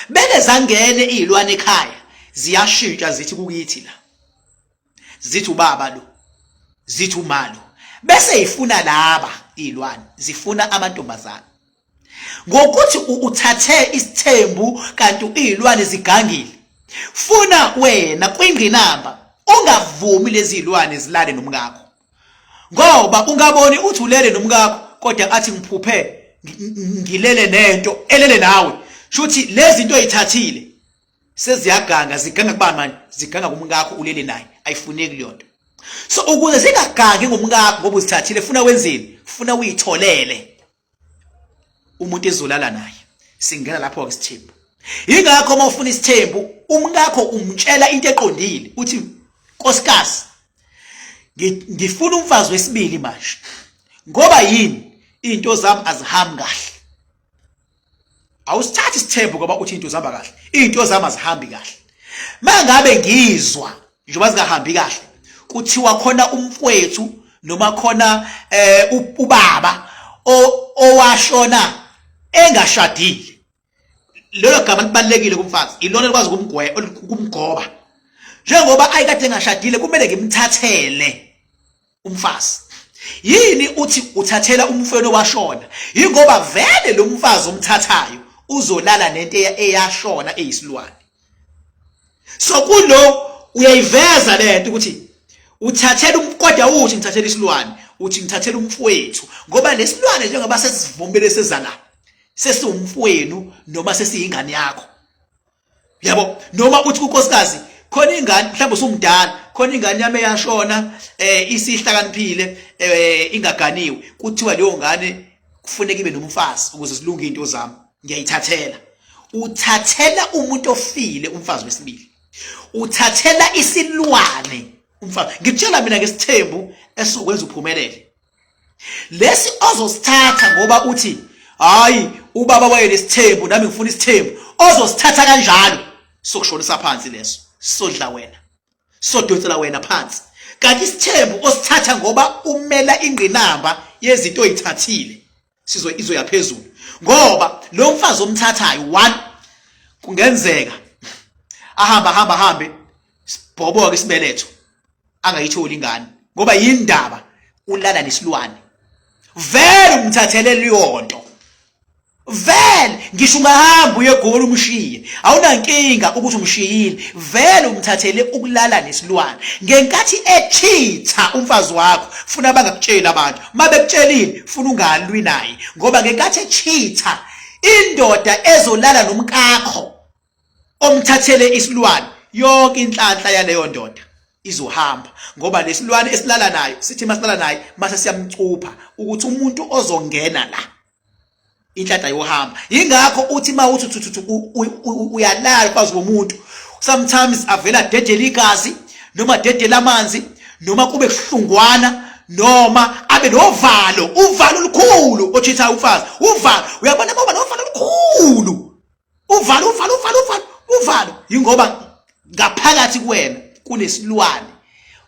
beke zangene izilwane ekhaya ziyashintsha zithi kukithi la zithi ubaba lo zithi umalo bese ifuna laba izilwane zifuna amantombazane ngokuthi uthathe isithembu kanti izilwane zigangile funa wena kwingqinamba ungavumi lezi zilwane zilale nomkakho ngoba ungaboni uthi ulele nomkakho kodwa athi ngiphuphe ngilele nento elele nawe shuthi lezi zinto oyithathile seziyaganga ziganga kubani manje ziganga kumkakho ulele naye ayifuneki leyo nto so ukuze zingagangi ngomkakho ngoba uzithathile funa wenzeni funa uyitholele umuntu ezolala naye singena lapho ke isithembu ingakho uma ufuna isithembu umkakho umtshela into eqondile uthi nkosikazi ngifuna umfazi wesibili manje ngoba yini into zami azihambi kahle awusithathi isithembu ngoba uthi into zihamba kahle into zami azihambi kahle mangabe ngizwa njengoba zingahambi kahle kuthiwa khona umfwethu noma khona eh ubaba owashona engashadile lelo gama libalekile kumfazi ilona likwazi ukumgwe ukumgoba njengoba ayikade engashadile kumele ngimthathele umfazi yini uthi uthathela umfweni owashona yingoba vele lo mfazi omthathayo uzolala nento eyashona eyisilwane. So kulo uyayiveza lento ukuthi uthathela kodwa uthi ngithathela isilwane, uthi ngithathela umfowethu, ngoba lesilwane njengoba sesivumele seza la, sesiwumfowenu noma sesiyingane yakho, yabo. Noma uthi kunkosikazi khona ingane, mhlawumbe usumdala, khona ingane yami eyashona isihlakaniphile, ingaganiwe, kuthiwa leyo ngane kufuneka ibe nomfazi ukuze zilunge izinto zami, ngiyayithathela. Uthathela umuntu ofile umfazi wesibili, uthathela isilwane umfazi. Ngikutshela mina ngesithembu esizokwenza uphumelele lesi ozosithatha, ngoba uthi hayi ubaba wayenesithembu nami ngifuna isithembu, ozosithatha kanjalo sokushonisa phansi leso, sodla wena, sodonsela wena phansi. Kanti isithembu osithatha ngoba umela ingqinamba yezinto oyithathile sizo izoya phezulu, ngoba lo mfazi omthathayo one kungenzeka ahamba hamba hambe sibhoboke isibeletho, angayitholi ingane, ngoba yindaba ulala nesilwane. Vele umthathele leyonto vele, ngisho ungahamba uye eGoli umshiye, awunankinga ukuthi umshiyile, vele umthathele ukulala nesilwane. Ngenkathi echitha umfazi wakho, funa bangakutsheli abantu, mabekutshelile funa ungalwi naye, ngoba ngenkathi echitha indoda ezolala nomkakho omthathele isilwane, yonke inhlanhla yaleyo ndoda izohamba, ngoba lesilwane esilala nayo sithi masilala naye mase siyamcupha ukuthi umuntu ozongena la inhlanhla yohamba. Yingakho uthi uma uthi uthi uyalala kwazi womuntu, sometimes avela dedele igazi noma dedele amanzi noma kube kuhlungwana noma abe novalo, uvalo olukhulu ochitha umfazi, uvalo, uyabona ngoba novalo olukhulu, uvalo uvalo uvalo uvalo uvalo, yingoba ngaphakathi kuwena kunesilwane.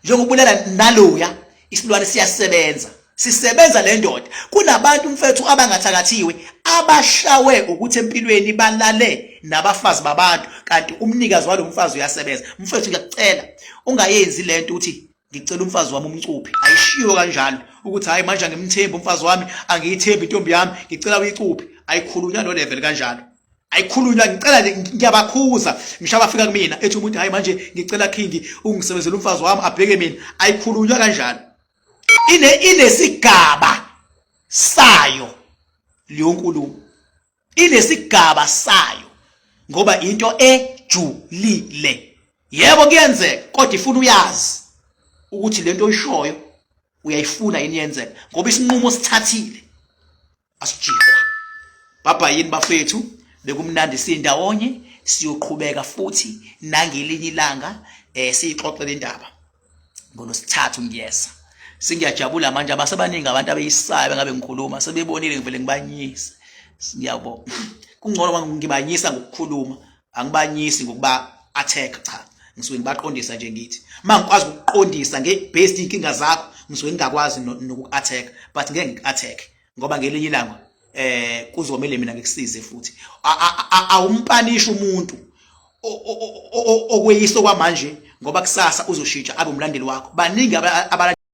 Njengobulala naloya isilwane siyasebenza, sisebenza le ndoda. Kunabantu mfethu abangathakathiwe abashawe ukuthi empilweni balale nabafazi babantu, kanti umnikazi walo mfazi uyasebenza. Mfethu, ngiyakucela ungayenzi lento uthi ngicela umfazi wami umcuphi, ayishiwo kanjalo ukuthi hayi manje angimthembi umfazi wami, angiyithembi intombi yami, ngicela uyicuphi. Ayikhulunywa lo level kanjalo, ayikhulunywa. Ngicela nje, ngiyabakhuza ngisho abafika kumina ethi umuntu hayi manje ngicela King ungisebenzele umfazi wami abheke mina, ayikhulunywa kanjalo. Ine inesigaba sayo leyo nkulumo, inesigaba sayo, ngoba into ejulile. Yebo kuyenzeka, kodwa ifuna uyazi ukuthi lento oyishoyo uyayifuna yini yenzeka, ngoba isinqumo sithathile asijikwa. Baba yini bafethu, bekumnandi sindawonye, siyoqhubeka futhi nangelinye ilanga siyixoxele indaba ngolosithathu. Ngiyeza singiyajabula manje, abasebaningi abantu abeyisayo bengabe ngikhuluma sebebonile ngivele ngibanyise. Ngiyabo kungcono ngibanyisa ngokukhuluma, angibanyisi ngokuba attack, cha, ngisuke ngibaqondisa nje. Ngithi mangikwazi ukuqondisa nge-based inkinga zakho, ngisuke ngingakwazi noku-attack, but ngeke ngiku-attack ngoba ngelinye ilanga kuzomele mina ngikusize futhi. Awumpanisha umuntu okweyisa kwamanje, ngoba kusasa uzoshintsha abe umlandeli wakho. Baningi.